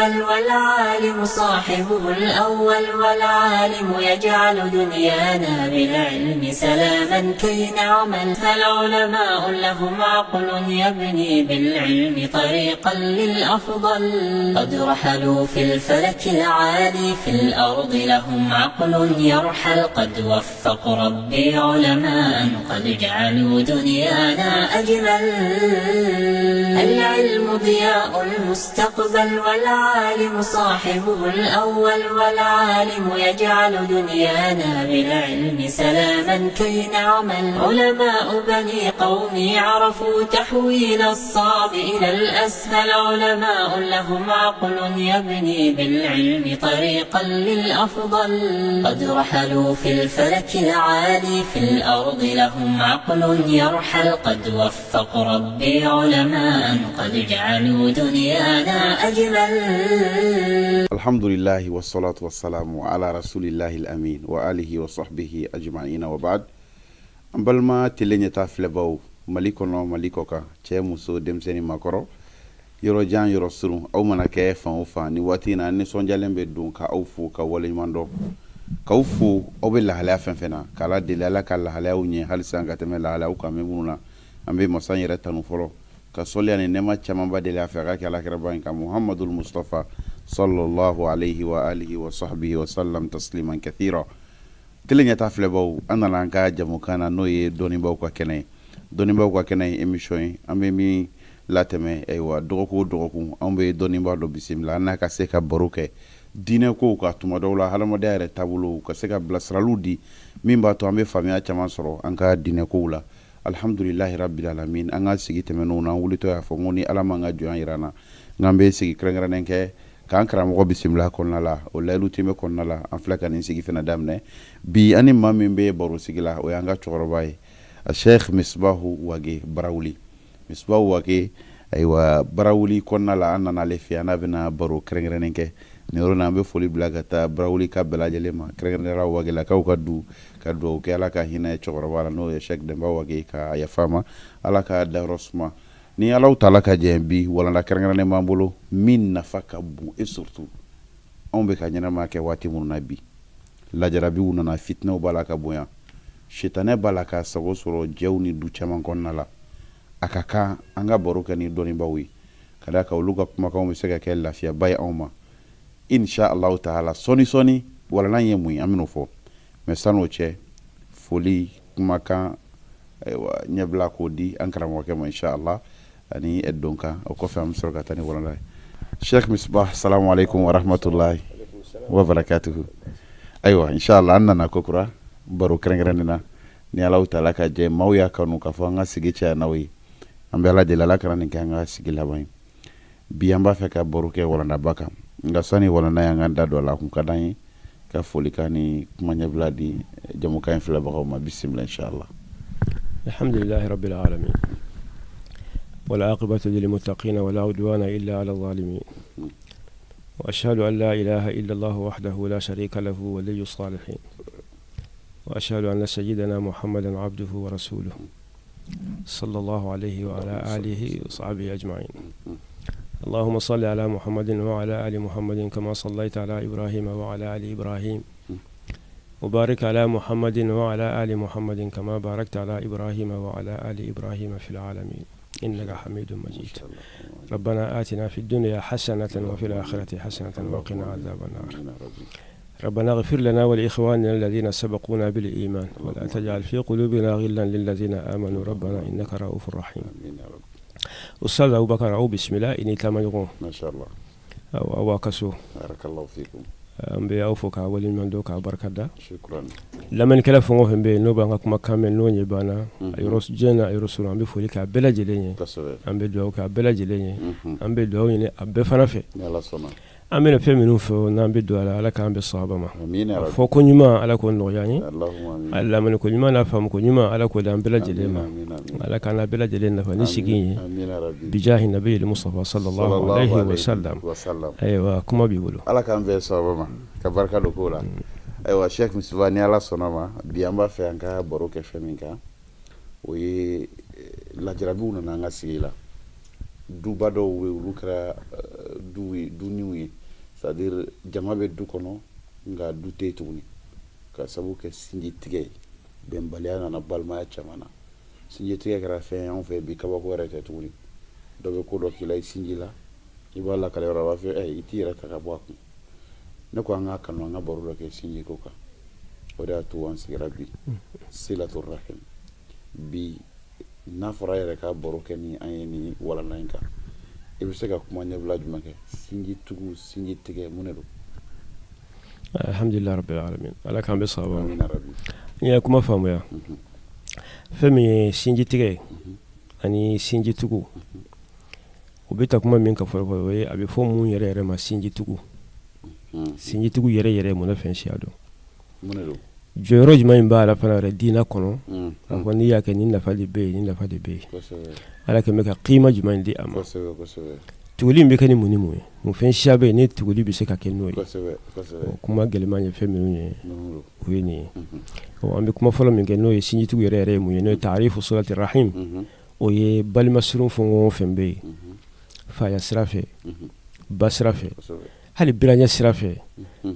المستقبل والعالم صاحبه الأول والعالم يجعل دنيانا بالعلم سلاما كي نعمل. فالعلماء لهم عقل يبني بالعلم طريقا للأفضل. قد رحلوا في الفلك العالي في الأرض لهم عقل يرحل. قد وفق ربي علماء قد جعلوا دنيانا أجمل. العلم ضياء المستقبل والعالم صاحبه الأول والعالم يجعل دنيانا بالعلم سلاما كي نعمل. علماء بني قومي عرفوا تحويل الصعب إلى الأسهل. علماء لهم عقل يبني بالعلم طريقا للأفضل. قد رحلوا في الفلك العالي في الأرض لهم عقل يرحل. قد وفق ربي علماء قد جعلوا دنيانا أجمل. الحمد لله والصلاة والسلام على رسول الله الأمين وآله وصحبه أجمعين وبعد. An balima tele ɲɛta filɛbaw, Mali kɔnɔ, Mali kɔ kan, cɛ, muso, denmisɛnnin, makɔrɔ, yɔrɔ jan, yɔrɔ surun, aw mana kɛ fan o fan, ni waati in na, an nisɔndiyalen bɛ don ka aw fo ka waleɲuman dɔn, k'aw fo aw bɛ lahalaya fɛn fɛn na, k'Ala deli Ala ka lahalayaw ɲɛ halisa ka tɛmɛ lahalayaw kan bɛ minnu na. An bɛ masa yɛrɛ tanu fɔlɔ, ka sɔli ani nɛɛma camanba deli a fɛ a ka kɛ alakiraba in kan, Muhamadul Mustafa sallallahu alayhi wa alihi wa sahbihi wa sallam tasliman kathira. Tele ɲɛta filɛbaw, an nana an ka jamukan na, n'o ye dɔnnibaw ka kɛnɛ ye. Dɔnnibaw ka kɛnɛ ye émission ye an bɛ min latɛmɛ. Ayiwa, dɔgɔkun o dɔgɔkun, anw bɛ dɔnnibaa dɔ bisimila an n'a ka se ka baro kɛ diinɛ kow ka, tuma dɔw la hadamadenya yɛrɛ taabolo, ka se ka bilasiraliw di min b'a to an bɛ faamuya caman sɔrɔ an ka diinɛ kow la. Alhamdulilahi rabbil alamin. An ka sigi tɛmɛnenw na, an wulitɔ y'a fɔ ko ni Ala m'an ka jɔnya jira an na, n'an bɛ sigi kɛrɛnkɛrɛnnen kɛ k'an karamɔgɔ bisimila kɔnɔna la. O layidu tɛmɛ kɔnɔna la, an filɛ ka nin sigi fana daminɛ bi. Ani maa min bɛ baro sigi la, o y'an ka cɛkɔrɔba ye, a Sheikh Misbahu Wage Barawuli. Misbahu Wage, ayiwa, Barawuli kɔnɔna la, an nana ale fɛ, an n'a bɛna baro kɛrɛnkɛrɛnnen kɛ nin yɔrɔ na. An bɛ foli bila ka taa Barawuli ka bɛɛ lajɛlen ma, kɛrɛnkɛrɛnnenya la Wagelakaw ka du, ka dugawu kɛ Ala ka hinɛ cɛkɔrɔba la, n'o ye Sheikh Denba Wage, ka yafa ma, Ala ka dayɔrɔ suma. Ni Ala taala ka jɛ, bi walanda kɛrɛnkɛrɛnnen b'an bolo min nafa ka bon, et surtout anw bɛ ka ɲɛnamaya kɛ waati minnu na bi. Lajarabiw nana, fitinɛw b'a la ka bonya, sitanɛ b'a la ka sago sɔrɔ jɛw ni du caman kɔnɔna la. A ka kan an ka baro kɛ ni dɔnnibaw ye, ka d'a kan olu ka kumakanw bɛ se ka kɛ lafiyaba ye anw ma, insha Allahu taala. Sɔɔni sɔɔni, walanda ye mun ye, an bɛn'o fɔ, mais san'o cɛ, foli kumakan, ayiwa, ɲɛbila k'o di an karamɔgɔkɛ ma, insha Allah, ani donkan. O kɔfɛ, an bɛ sɔrɔ ka taa ni walanda ye. Sheikh Misbah, salamu alaikum wa rahmatullahi wa barakatuhu. Ayiwa, insha Allah, an nana kokura baro kɛrɛnkɛrɛnnen na. Ni Ala taala ka jɛ, maaw y'a kanu k'a fɔ an ka sigi caya n'aw ye. An bɛ Ala deli, Ala kana nin kɛ an ka sigi laban ye. Bi, an b'a fɛ ka baro kɛ walandaba kan, nka sani walanda y'an ka da don a la, a kun ka d'an ye ka folikan ni kuma ɲɛbila di jamukan in filɛbagaw ma. Bisimila, inshallah. الحمد لله رب العالمين والعاقبة للمتقين ولا عدوان إلا على الظالمين وأشهد أن لا إله إلا الله وحده لا شريك له ولي الصالحين وأشهد أن سيدنا محمدا عبده ورسوله صلى الله عليه وعلى آله وصحبه أجمعين. اللهم صل على محمد وعلى آل محمد كما صليت على إبراهيم وعلى آل إبراهيم وبارك على محمد وعلى آل محمد كما باركت على إبراهيم وعلى آل إبراهيم في العالمين إنك حميد مجيد. ربنا آتنا في الدنيا حسنة وفي الآخرة حسنة وقنا عذاب النار. ربنا اغفر لنا ولإخواننا الذين سبقونا بالإيمان ولا تجعل في قلوبنا غلا للذين آمنوا ربنا إنك رؤوف رحيم. أستاذ أبو بكر, aw bisimila, i ni taamaɲɔgɔn. ما شاء الله. Aw ka so. بارك الله فيكم. An bɛ aw fo k'a waleɲuman dɔn, k'a barika da. شكرا. Lamɛnnikɛla fɛn o fɛn bɛ yen n'o b'an ka kumakan mɛn, n'o ɲɛ banna a yɔrɔ diɲɛ na, a yɔrɔ surun, an bɛ foli k'a bɛɛ lajɛlen ye. An bɛ dugawu k'a bɛɛ lajɛlen ye. An bɛ dugawu ɲini a bɛɛ fana fɛ. Ni Ala sɔnna. An bɛna fɛn minnu fɔ n'an bɛ don a la, Ala k'an bɛn sawaba ma. Amina. A fɔ ko ɲuman, Ala k'o nɔgɔya an ye. اللهم آمين. A lamɛnni ko ɲuman n'a faamu ko ɲuman, Ala k'o d'an bɛɛ lajɛlen ma. آمين آمين. Ala k'an bɛɛ lajɛlen nafa ni sigi in ye. آمين يا ربي. بجاه النبي المصطفى صلى الله عليه وسلم. وسلم. Ayiwa, kuma b'i bolo. Ala k'an bɛn sawaba ma, ka barika don ko la. Ayiwa, Sheikh Misbah, ni Ala sɔnna ma, bi an b'a fɛ an ka baro kɛ fɛn min kan, o ye lajarabiw nana an ka sigi la. Duba dɔw bɛ olu kɛra du ye, duniw ye, c'est à dire jama bɛ du kɔnɔ, nka du tɛ yen tuguni ka sababu kɛ sinji tigɛ ye. Bɛnbaliya nana balimaya caman na. Sinji tigɛ kɛra fɛn ye anw fɛ bi, kabako yɛrɛ tɛ tuguni. Dɔ bɛ ko dɔ k'i la i sinji la, i b'a lakale yɔrɔ, a b'a fɔ i t'i yɛrɛ ta ka bɔ a kun. Ne ko an k'a kanu, an ka baro dɔ kɛ sinji ko kan. O de y'a to an sigira bi silatu rahim. Bi n'a fɔra yɛrɛ ka baro kɛ ni an ye ni walanda in kan, i bɛ se ka kuma ɲɛbila jumɛn kɛ? Sinji tugu, sinji tigɛ, mun de don? Alhamdulilahi rabbil alamin, ala k'an bɛ sawaba ma. N ye kuma faamuya. Fɛn min ye sinji tigɛ ani sinji tugu, o bɛ ta kuma min ka fɔlɔ fɔlɔ, o ye a bɛ fɔ mun yɛrɛ yɛrɛ ma sinji tugu. Sinji tugu yɛrɛ yɛrɛ, mun fɛn siya don? Jɔyɔrɔ jumɛn b'a la fana yɛrɛ diinɛ kɔnɔ? A fɔ n'i y'a kɛ, ni nafa de bɛ yen, ni nafa de bɛ yen. Ala kɛlen bɛ ka kima jumɛn di a ma? Tuguli in bɛ kɛ ni mun ni mun ye? Mun fɛn siya bɛ yen ni tuguli bɛ se ka kɛ n'o ye? Kuma gɛlɛman ye fɛn minnu ye, o ye nin ye. An bɛ kuma fɔlɔ min kɛ, n'o ye sinjitugu yɛrɛ yɛrɛ ye mun ye, n'o ye taarifu silati rahim, o ye balima surun fɛn o fɛn bɛ yen, faya sira fɛ, ba sira fɛ, hali biraɲɛ sira fɛ,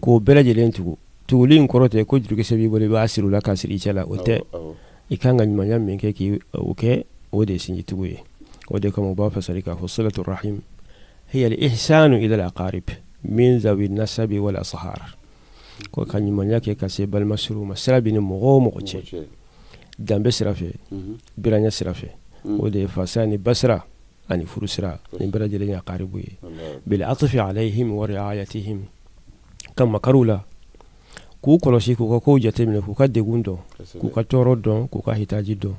k'o bɛɛ lajɛlen tugu. Tuguli in kɔrɔ tɛ ko jurukisɛ b'i bolo, i b'a siri u la k'a siri i cɛ la, o tɛ. I kan ka ɲumanya min kɛ k'i o kɛ, o de ye sinjitugu ye. O de kama u b'a fasari k'a fɔ silatu rahim hiya al-ihsanu ila al-aqarib min zawi nasabi wal ashar, ko ka ɲumanya kɛ ka se balima surun ma, sira b'i ni mɔgɔ o mɔgɔ cɛ, danbe sira fɛ, biraɲɛ sira fɛ, o de ye fasira ni basira ani furu sira, nin bɛɛ lajɛlen ye aqaribu ye. Bil atfi alayhim wa riayatihim, ka makari u la, k'u kɔlɔsi, k'u ka kow jateminɛ, k'u ka degun dɔn, k'u ka tɔɔrɔ dɔn, k'u ka hitaji dɔn,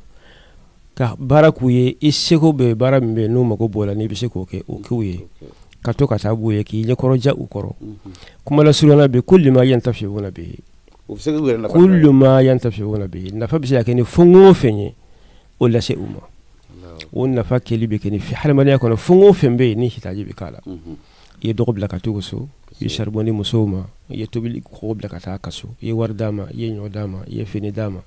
ka baara k'u ye i seko bɛ baara min bɛ yen n'u mago b'o la, n'i bɛ se k'o kɛ, o k'u ye, ka to ka taa b'u ye, k'i ɲɛkɔrɔja u kɔrɔ. Kuma lasurunya bɛ kullu ma yantafiuna bihi, kullu ma yantafiuna bihi, nafa bɛ se ka kɛ ni fɛn o fɛn ye, o lase u ma. O nafa kɛli bɛ kɛ ni hadamadenya kɔnɔ fɛn o fɛn bɛ yen ni hitaji bɛ k'a la. I ye dɔgɔ bila ka taa so, i ye saribɔn di musow ma, i ye tobili kɔgɔ bila ka taa ka so, i ye wari d'a ma, i ye ɲɔ d'a ma, i ye fini d'a ma,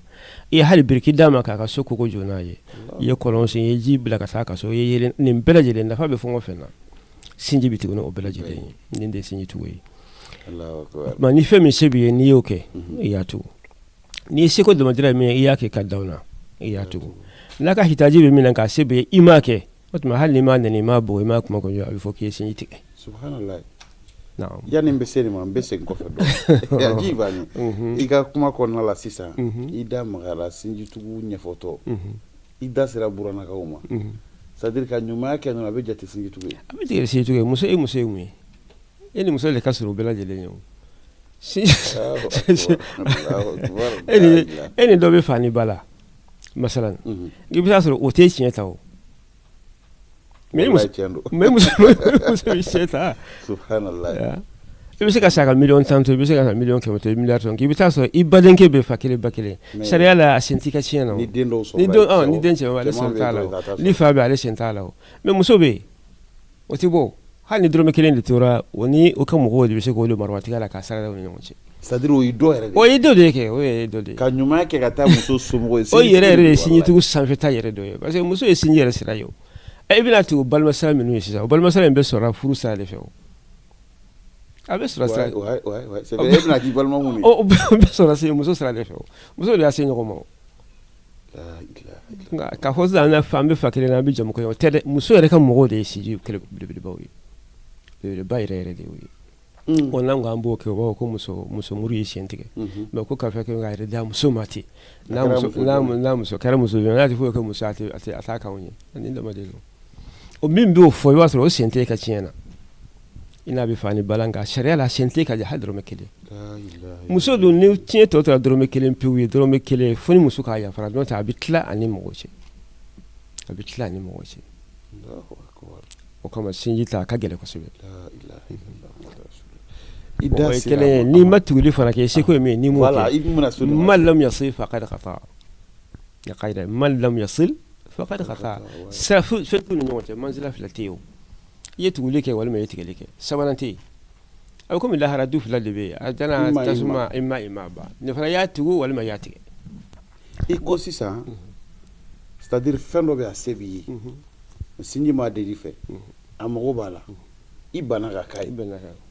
i ye hali biriki d'a ma k'a ka so kogo jɔ n'a ye, i ye kɔlɔn sen, i ye ji bila ka taa ka so, i ye yeelen, nin bɛɛ lajɛlen nafa bɛ fɛn o fɛn na, sinji bɛ tugu ni o bɛɛ lajɛlen ye. Nin de ye sinji tugu ye. Ni fɛn min se b'i ye, n'i y'o kɛ, i y'a tugu. N'i seko damadira min ye, i y'a kɛ ka dan na, i y'a tugu. N'a ka hitaji bɛ min na k'a se bɛ i m'a kɛ, o tuma hali n'i m'a nɛni, i m'a bugɔ, i m'a kuma kɔnɔ, a bɛ fɔ k'i ye sinji tigɛ. Subhanallah. Yanni n bɛ se nin ma, n bɛ segin kɔfɛ dɔɔnin i ka kuma kɔnɔna la. Sisan i da magara sinjitugu ɲɛfɔtɔ, i da sera burannakaw ma, c'est à dire ka ɲumanya kɛ a bɛ jate sinjitugu ye. A bɛ jate sinjitugu ye. Muso, e muso ye mun ye? E ni muso de ka surun bɛɛ lajɛlen ye. O e ni dɔ bɛ fa ni ba la masalan, i bɛ taa sɔrɔ o tɛ tiɲɛ ta o, mais muso bɛ tiɲɛ ta. I bɛ se ka sa ka miliyɔn 10 to, i bɛ se ka sa miliyɔn 100 to, miliyari i bɛ taa sɔrɔ i badenkɛ bɛ fa kelen ba kelen, sariya la a sen t'i ka tiɲɛ na. Ni den ni den cɛ, ale sen t'a la. Ni fa bɛ, ale sen t'a la. Mais muso bɛ yen, o tɛ bɔ. Hali ni dɔrɔmɛ kelen de tora o ni o ka mɔgɔw de bɛ se k'o don marifatigɛ la k'a sara ni ɲɔgɔn cɛ. C'est à dire o ye dɔ yɛrɛ de ye. O ye dɔ de ye kɛ, o ye dɔ de ye. Ka ɲumanya kɛ ka taa muso somɔgɔw ye. O yɛrɛ yɛrɛ de ye sinjitugu sanfɛta yɛrɛ dɔ ye, parce que muso ye sinji yɛrɛ sira ye. O i bɛna tugu balima sira minnu ye sisan, o balima sira in bɛ sɔrɔ furu sira de fɛ. O a bɛ sɔrɔ sira. C'est vrai, e bɛna k'i balima mun ye. O bɛ sɔrɔ se muso sira de fɛ. O muso de y'a se ɲɔgɔn ma. Nka k'a fɔ sisan an bɛ fa kelen na, an bɛ jamu kelen, o tɛ dɛ. Muso yɛrɛ ka mɔgɔw de ye sinji belebelebaw ye, belebeleba yɛrɛ yɛrɛ de y'o ye. Ko n'an ko an b'o kɛ, u b'a fɔ ko muso muru y'i sen tigɛ. Mais ko ka fɛ k'a yɛrɛ di a muso ma ten, n'a muso kɛra muso n'a tɛ foyi kɛ muso, a t'a k'anw ye. Nin dama de don. O min b'o fɔ, i b'a sɔrɔ o sen tɛ ka tiɲɛ na. I n'a bɛ fa ni ba la, nka sariya la sen tɛ ka hali dɔrɔmɛ kelen. Muso dun, ni tiɲɛ tɔ tora dɔrɔmɛ kelen pewu ye, dɔrɔmɛ kelen, fo ni muso k'a yafara, n'o tɛ a bɛ tila ani mɔgɔ cɛ, a bɛ tila ani mɔgɔ cɛ. O kama sinji ta a ka gɛlɛn kosɛbɛ. O ye kelen ye. N'i ma tuguli fana kɛ, i seko ye min ye, n'i m'o kɛ, man lam yasil faqad qata, man lam yasil faqad qata. Sira fɛn t'u ni ɲɔgɔn cɛ, manzila fila tɛ yen. O i ye tuguli kɛ walima i ye tigɛli kɛ, sabanan tɛ yen. A bɛ komi lahara, du fila de bɛ yen, a jana tasuma, i ma i ma ba nin fana y'a tugu walima i y'a tigɛ. I ko sisan, c'est à dire fɛn dɔ bɛ a se b'i ye. Sinji m'a deli fɛ, a mago b'a la, i banna ka k'a ye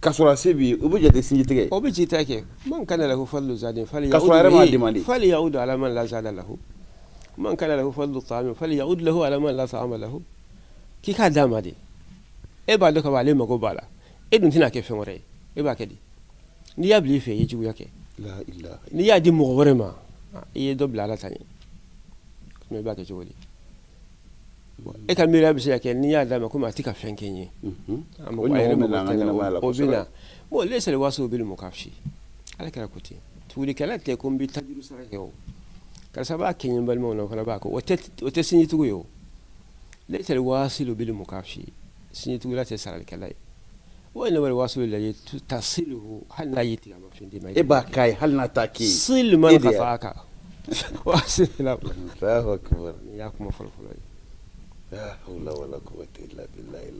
k'a sɔrɔ a se b'i ye, o bɛ jate sinji tigɛ. O bɛ jate kɛ. Man kana lahu fadlu zadin fali k'a sɔrɔ a yɛrɛ m'a demandé. Falyaud ala man la zada lahu. Man kana lahu fadlu ta'amin falyaud lahu ala man la ta'ama lahu. K'i k'a d'a ma de, e b'a dɔn ka ban ale mago b'a la, e dun tɛna kɛ fɛn wɛrɛ ye, e b'a kɛ di? N'i y'a bila i fɛ, i ye juguya kɛ. N'i y'a di mɔgɔ wɛrɛ ma, i ye dɔ bila Ala ta ɲɛ. I b'a kɛ cogo di? E ka miiriya bɛ se ka kɛ n'i y'a d'a ma komi a tɛ ka fɛn kɛ n ye, a mago a yɛrɛ mago tɛ n na, o bɛ na. Bon, laysal wasilu bil mukafi. Ala kira ko ten, tugulikɛla tɛ ko n bɛ tajuru sara kɛ, o karisa b'a kɛ n ye, n balimaw na, o fana b'a kɛ, o tɛ sinjitugu ye. O laysal wasilu bil mukafi, sinjitugula tɛ saralikɛla ye. Wa innamal wasilu alladhi tasiluhu, hali n'a y'i tigɛ, a ma fɛn d'i ma, e b'a k'a ye hali n'a t'a kɛ ye. Sil man qata'aka wasil. Allahu akbar. Nin y'a kuma fɔlɔ fɔlɔ ye. La hawla wala quwwata illa billahi.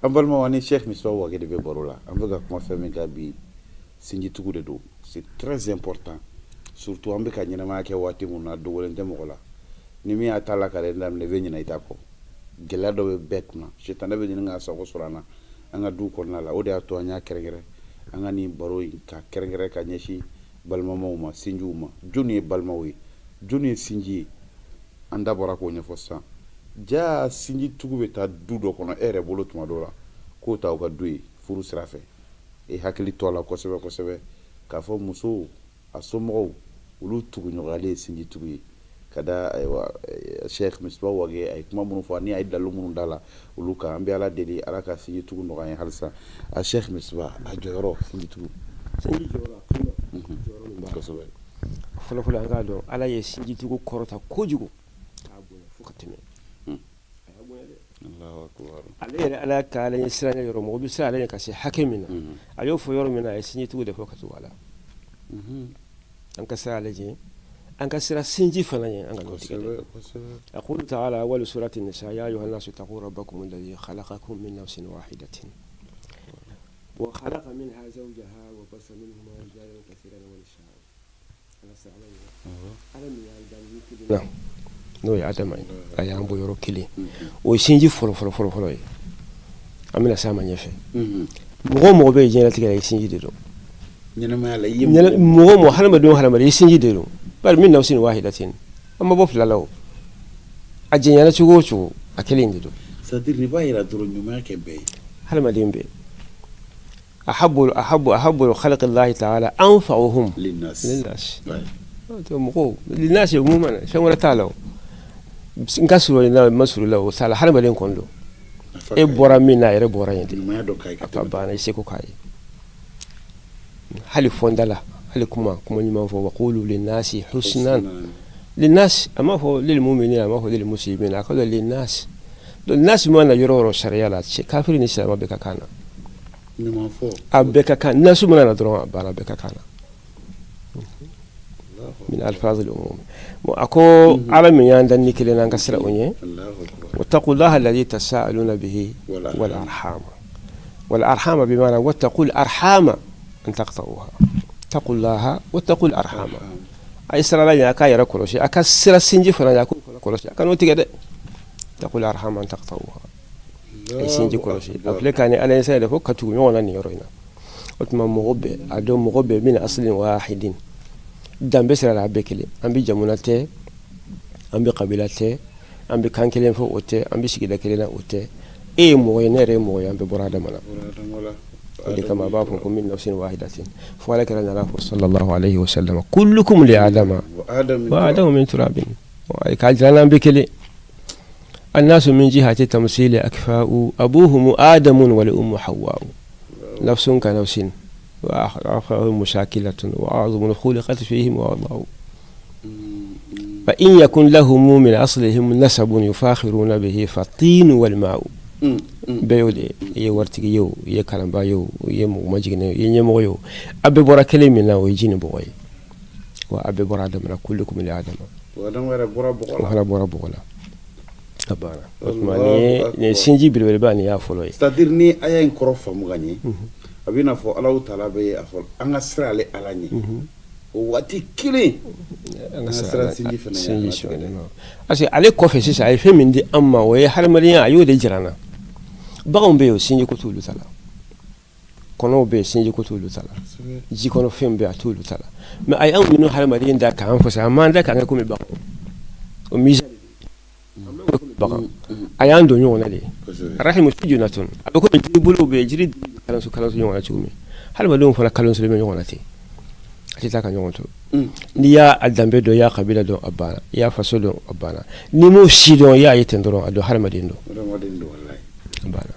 An balimaw, ani Cheikh Misbah Wage de bɛ baro la. An bɛ ka kuma fɛn min kan bi, sinjitugu de don. C'est très important, surtout an bɛ ka ɲɛnamaya kɛ waati min na, dogolen tɛ mɔgɔ la. Ni min y'a ta la ka daminɛ, i bɛ ɲinɛ i ta kɔ. Gɛlɛya dɔ bɛ bɛɛ kunna, sitanɛ bɛ ɲini k'a sago sɔrɔ an na an ka du kɔnɔna la. O de y'a to an y'a kɛrɛnkɛrɛn an ka nin baro in ka kɛrɛnkɛrɛn ka ɲɛsin balimamaw ma, sinjiw ma. Jɔnni ye balimaw ye, jɔnni ye sinji ye? An da bɔra k'o ɲɛfɔ sisan. Ja sinji tugu bɛ taa du dɔ kɔnɔ e yɛrɛ bolo tuma dɔ la, k'o t'aw ka du ye furu sira fɛ, e hakili to a la kosɛbɛ kosɛbɛ k'a fɔ muso a somɔgɔw olu tuguɲɔgɔnyalen ye sinji tugu ye. Ka da ayiwa Cheikh Misbah Wage a ye kuma minnu fɔ ani a ye dalilu minnu d'a la olu kan, an bɛ Ala deli Ala ka sinji tugu nɔgɔya an ye halisa. A Cheikh Misbah, a jɔyɔrɔ sinji tugu. Sinji jɔyɔrɔ a kɔnɔ, jɔyɔrɔ min b'a la kosɛbɛ. Fɔlɔ fɔlɔ, an k'a dɔn Ala ye sinji tugu kɔrɔta kojugu k'a bonya fo ka tɛmɛ. A y'a bonya dɛ. Allahu akbar. Ale yɛrɛ Ala ka Ala ɲɛ siranɲɛ yɔrɔ, mɔgɔ bɛ siran ale ɲɛ ka se hakɛ min na, a y'o fɔ yɔrɔ min na, a ye sinji tugu de fɔ ka tugu a la. An ka siran ale ɲɛ, an ka siran sinji fana ɲɛ, an ka tigɛ dɛ. Yaqulu ta'ala awwal surati nisa ya ayyuhan nasu taqu rabbakum alladhi khalaqakum min nafsin wahidatin wa khalaqa minha zawjaha wa bassa minhuma rijalan kathiran wa nisaa. Ala siran ala ɲɛ, Ala min y'an dan ni kelen na, n'o ye Adama ye, a y'an bɔ yɔrɔ kelen, o ye sinji fɔlɔ fɔlɔ fɔlɔ fɔlɔ ye. An bɛna s'a ma ɲɛfɛ. Mɔgɔ o mɔgɔ bɛ yen diɲɛlatigɛ la, i sinji de don. Ɲɛnamaya la, i ye mɔgɔ o mɔgɔ, hadamaden o hadamaden, i sinji de don. Bari min nafsin wahidatin, an ma bɔ fila la, o a janyana cogo o cogo, a kelen de don. C'est à dire nin b'a yira dɔrɔn ɲumanya kɛ bɛɛ ye. Hadamaden bɛɛ, ahabbu ahabbu ahabbu khalqillahi ta'ala anfa'uhum linnas. Linnas mɔgɔw, linnas umuman, fɛn wɛrɛ t'a la. O n ka surun i la, ma surun i la, o t'a la. Hadamaden kɔni don, e bɔra min na, a yɛrɛ bɔra yen de. Ɲumanya dɔ k'a ye ka a banna, i seko k'a ye, hali fɔnda la, hali kuma kuma ɲuman fɔ. Wa qulu linnasi husnan. Linnas, a m'a fɔ lil mu'minin, a m'a fɔ lil muslimin, a ko linnas. Donc nas mana yɔrɔ o yɔrɔ sariya la, kafiri ni silamɛ bɛɛ ka kan na. Ɲuman fɔ. A bɛɛ ka kan. Nasu mana na dɔrɔn, a banna, bɛɛ ka kan na. Min alfaz al-umum. Bon, a ko Ala min y'an dan ni kelen na, an ka siran o ɲɛ. Allahu akbar. Wattaqullaha alladhi tasaaluna bihi wal arhama. Wal arhama bima'na wattaqul arhama an taqta'uha. Taqullaha wattaqul arhama. A ye siran Ala ɲɛ, a k'a yɛrɛ kɔlɔsi, a ka sira sinji fana ɲɛ, a k'o fana kɔlɔsi, a kan'o tigɛ dɛ. Taqul arhama an taqta'uha. A ye sinji kɔlɔsi. A filɛ k'a ni Ala ɲɛ sira de fɔ ka tugu ɲɔgɔn na nin yɔrɔ in na. O tuma mɔgɔ bɛɛ a dɔn, mɔgɔ bɛɛ min aslin wahidin, danbe sira la, a bɛɛ kelen. An bɛ jamana tɛ, an bɛ kabila tɛ, an bɛ kan kelen fɔ, o tɛ, an bɛ sigida kelen na, o tɛ. E ye mɔgɔ ye, ne yɛrɛ ye mɔgɔ ye, an bɛɛ bɔra Adama la. O de kama a b'a fɔ ko min nafsin wahidatin. Fo Ala kira nana fɔ sallallahu alaihi wasallam kullukum li adama wa adamu min turabin, k'a jira n'an bɛɛ kelen. Annasu min jihati tamsili akfa'u abuhum adamun wal ummu hawwa'u nafsun ka nafsin wa akhahum mushakilatun wa a'zamun khuliqat fihim wa wada'u fa in yakun lahum min aslihim nasabun yufakhiruna bihi fatin wal ma'u. Bɛɛ y'o de ye. I ye waritigi ye o, i ye kalanba ye o, i ye mɔgɔ majiginnen ye o, i ye ɲɛmɔgɔ ye o, a bɛɛ bɔra kelen min na, o ye ji ni bɔgɔ ye. Wa a bɛɛ bɔra Adama na. Kullukum li adama. O Adama yɛrɛ bɔra bɔgɔ la. O fana bɔra bɔgɔ la. A banna. O tuma nin ye sinji belebeleba, nin y'a fɔlɔ ye. C'est à dire ni aya in kɔrɔ faamu ka ɲɛ, a bɛ n'a fɔ Alahu taala bɛ a fɔ an ka siran ale Ala ɲɛ. O waati kelen an ka siran sinji fana ɲɛ parce que ale kɔfɛ sisan a ye fɛn min di an ma, o ye hadamadenya, a y'o de jira an na. Baganw bɛ yen, o sinji ko t'olu ta la. Kɔnɔw bɛ yen, sinji ko t'olu ta la. Ji kɔnɔ fɛn bɛ yen, a t'olu ta la. Mais a ye anw minnu hadamaden da k'an fasa, a m'an da k'an kɛ komi bagan. O misali bagan, a y'an don ɲɔgɔn na de. Rahimu junatun, a bɛ komi jiri bolo bɛ yen, jiri kalanso kalanso ɲɔgɔn na cogo min, hadamadenw fana kalansolen bɛ ɲɔgɔn na ten. A tɛ taa ka ɲɔgɔn to. N'i y'a danbe dɔn, i y'a kabila dɔn, a banna. I y'a faso dɔn, a banna. N'i m'o si dɔn, i y'a ye ten dɔrɔn, a dɔn hadamaden don, a banna.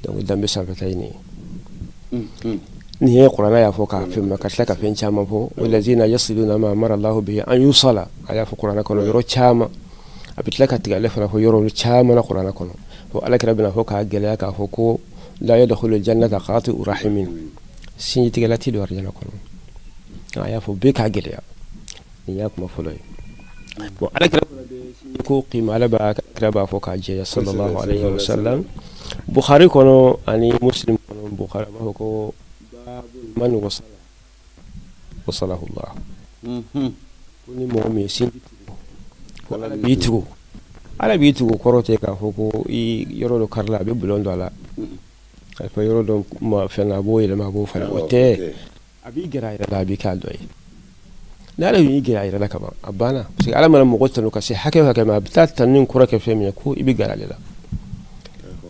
Donc danbe sanfɛta ye nin ye. Nin ye kuranɛ y'a fɔ k'a fɛn ma, ka tila ka fɛn caman fɔ. Walazina yasiluna ma amara Allahu bihi an yusala, a y'a fɔ kuranɛ kɔnɔ yɔrɔ caman. A bɛ tila ka tigɛ ale fana fɔ yɔrɔ caman na kuranɛ kɔnɔ. Fo ala kira bɛna fɔ k'a gɛlɛya k'a fɔ ko la yadkhulu jannata qati'u rahimin, sinji tigɛla tɛ don arijana kɔnɔ. A y'a fɔ bɛɛ k'a gɛlɛya. Nin y'a kuma fɔlɔ ye. Bon, ala kira fana bɛ sinji ko kima, ala b'a kira b'a fɔ k'a jɛya, sallallahu alaihi wasallam. Bukhari kɔnɔ ani Muslim kɔnɔ, Bukhari b'a fɔ ko babu man wasala wasalahu Allah, ko ni mɔgɔ min ye sinji tugu, ko Ala b'i tugu. Ala b'i tugu kɔrɔ tɛ k'a fɔ ko i yɔrɔ dɔ karila, a bɛ bulon don a la, a fɔ yɔrɔ dɔ ma fɛn na, a b'o yɛlɛma, a b'o falen. O tɛ. A b'i gɛrɛ a yɛrɛ la, a b'i k'a dɔ ye. Ni Ala y'i gɛrɛ a yɛrɛ la ka ban, a banna. Parce que Ala mana mɔgɔ tanu ka se hakɛ o hakɛ ma, a bɛ taa tanu kɔrɔ kɛ fɛn min ye, ko i bɛ gɛrɛ ale la.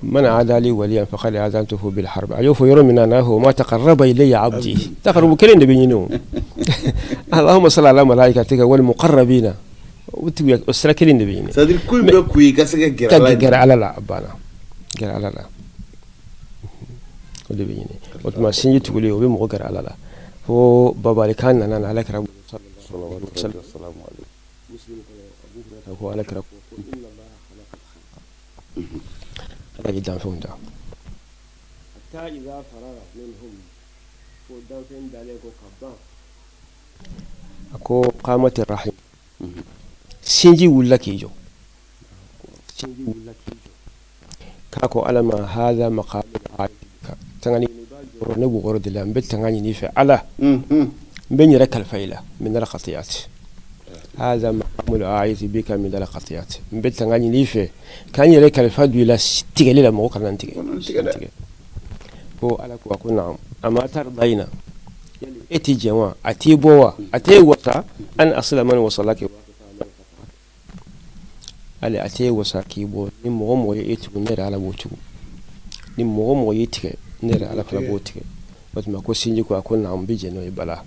Man adali waliyan faqad azantuhu bil harb, a y'o fɔ yɔrɔ min na, n'a fɔ ma taqarraba ilayya abdi, taqarrubu kelen de bɛ ɲini. O Allahumma salli ala malaikatika wal muqarrabina, o tigi o sira kelen de bɛ ɲini. C'est à dire ko in bɛ kun i ka se ka gɛrɛ Ala ka gɛrɛ Ala la, a banna. Gɛrɛ Ala la, o de bɛ ɲini. O tuma sinji tuguli, o bɛ mɔgɔ gɛrɛ Ala la. Fo babalikan nana na Ala kira ko Ala kira ko Ala ye danfɛnw da hatta iza faraga minhum, fo danfɛn dalen ko ka ban, a ko qamati rahim, sinji wulila k'i jɔ, sinji wulila k'i jɔ k'a ko Ala ma haza maqamu tangani jɔyɔrɔ, ne b'o yɔrɔ de la, n bɛ tanga ɲini i fɛ Ala, n bɛ n yɛrɛ kalifa i la, min al qatiyat, haza maqamul a'iz bika min al qatiyat, n bɛ tanga ɲini i fɛ k'an yɛrɛ kalifa don i la tigɛli la, mɔgɔ kana n tigɛ. Ko Ala ko a ko naam, ama tardayina, e tɛ jɛn wa, a t'i bɔ wa, a t'e wasa, an asila man wasalaki, hali a t'e wasa k'i bɔ, ni mɔgɔ mɔgɔ ye e tugu, ne yɛrɛ Ala b'o tugu, ni mɔgɔ mɔgɔ y'i tigɛ, ne yɛrɛ Ala fana b'o tigɛ. O tuma ko sinji ko a ko naam, n bɛ jɛn n'o ye. Bala,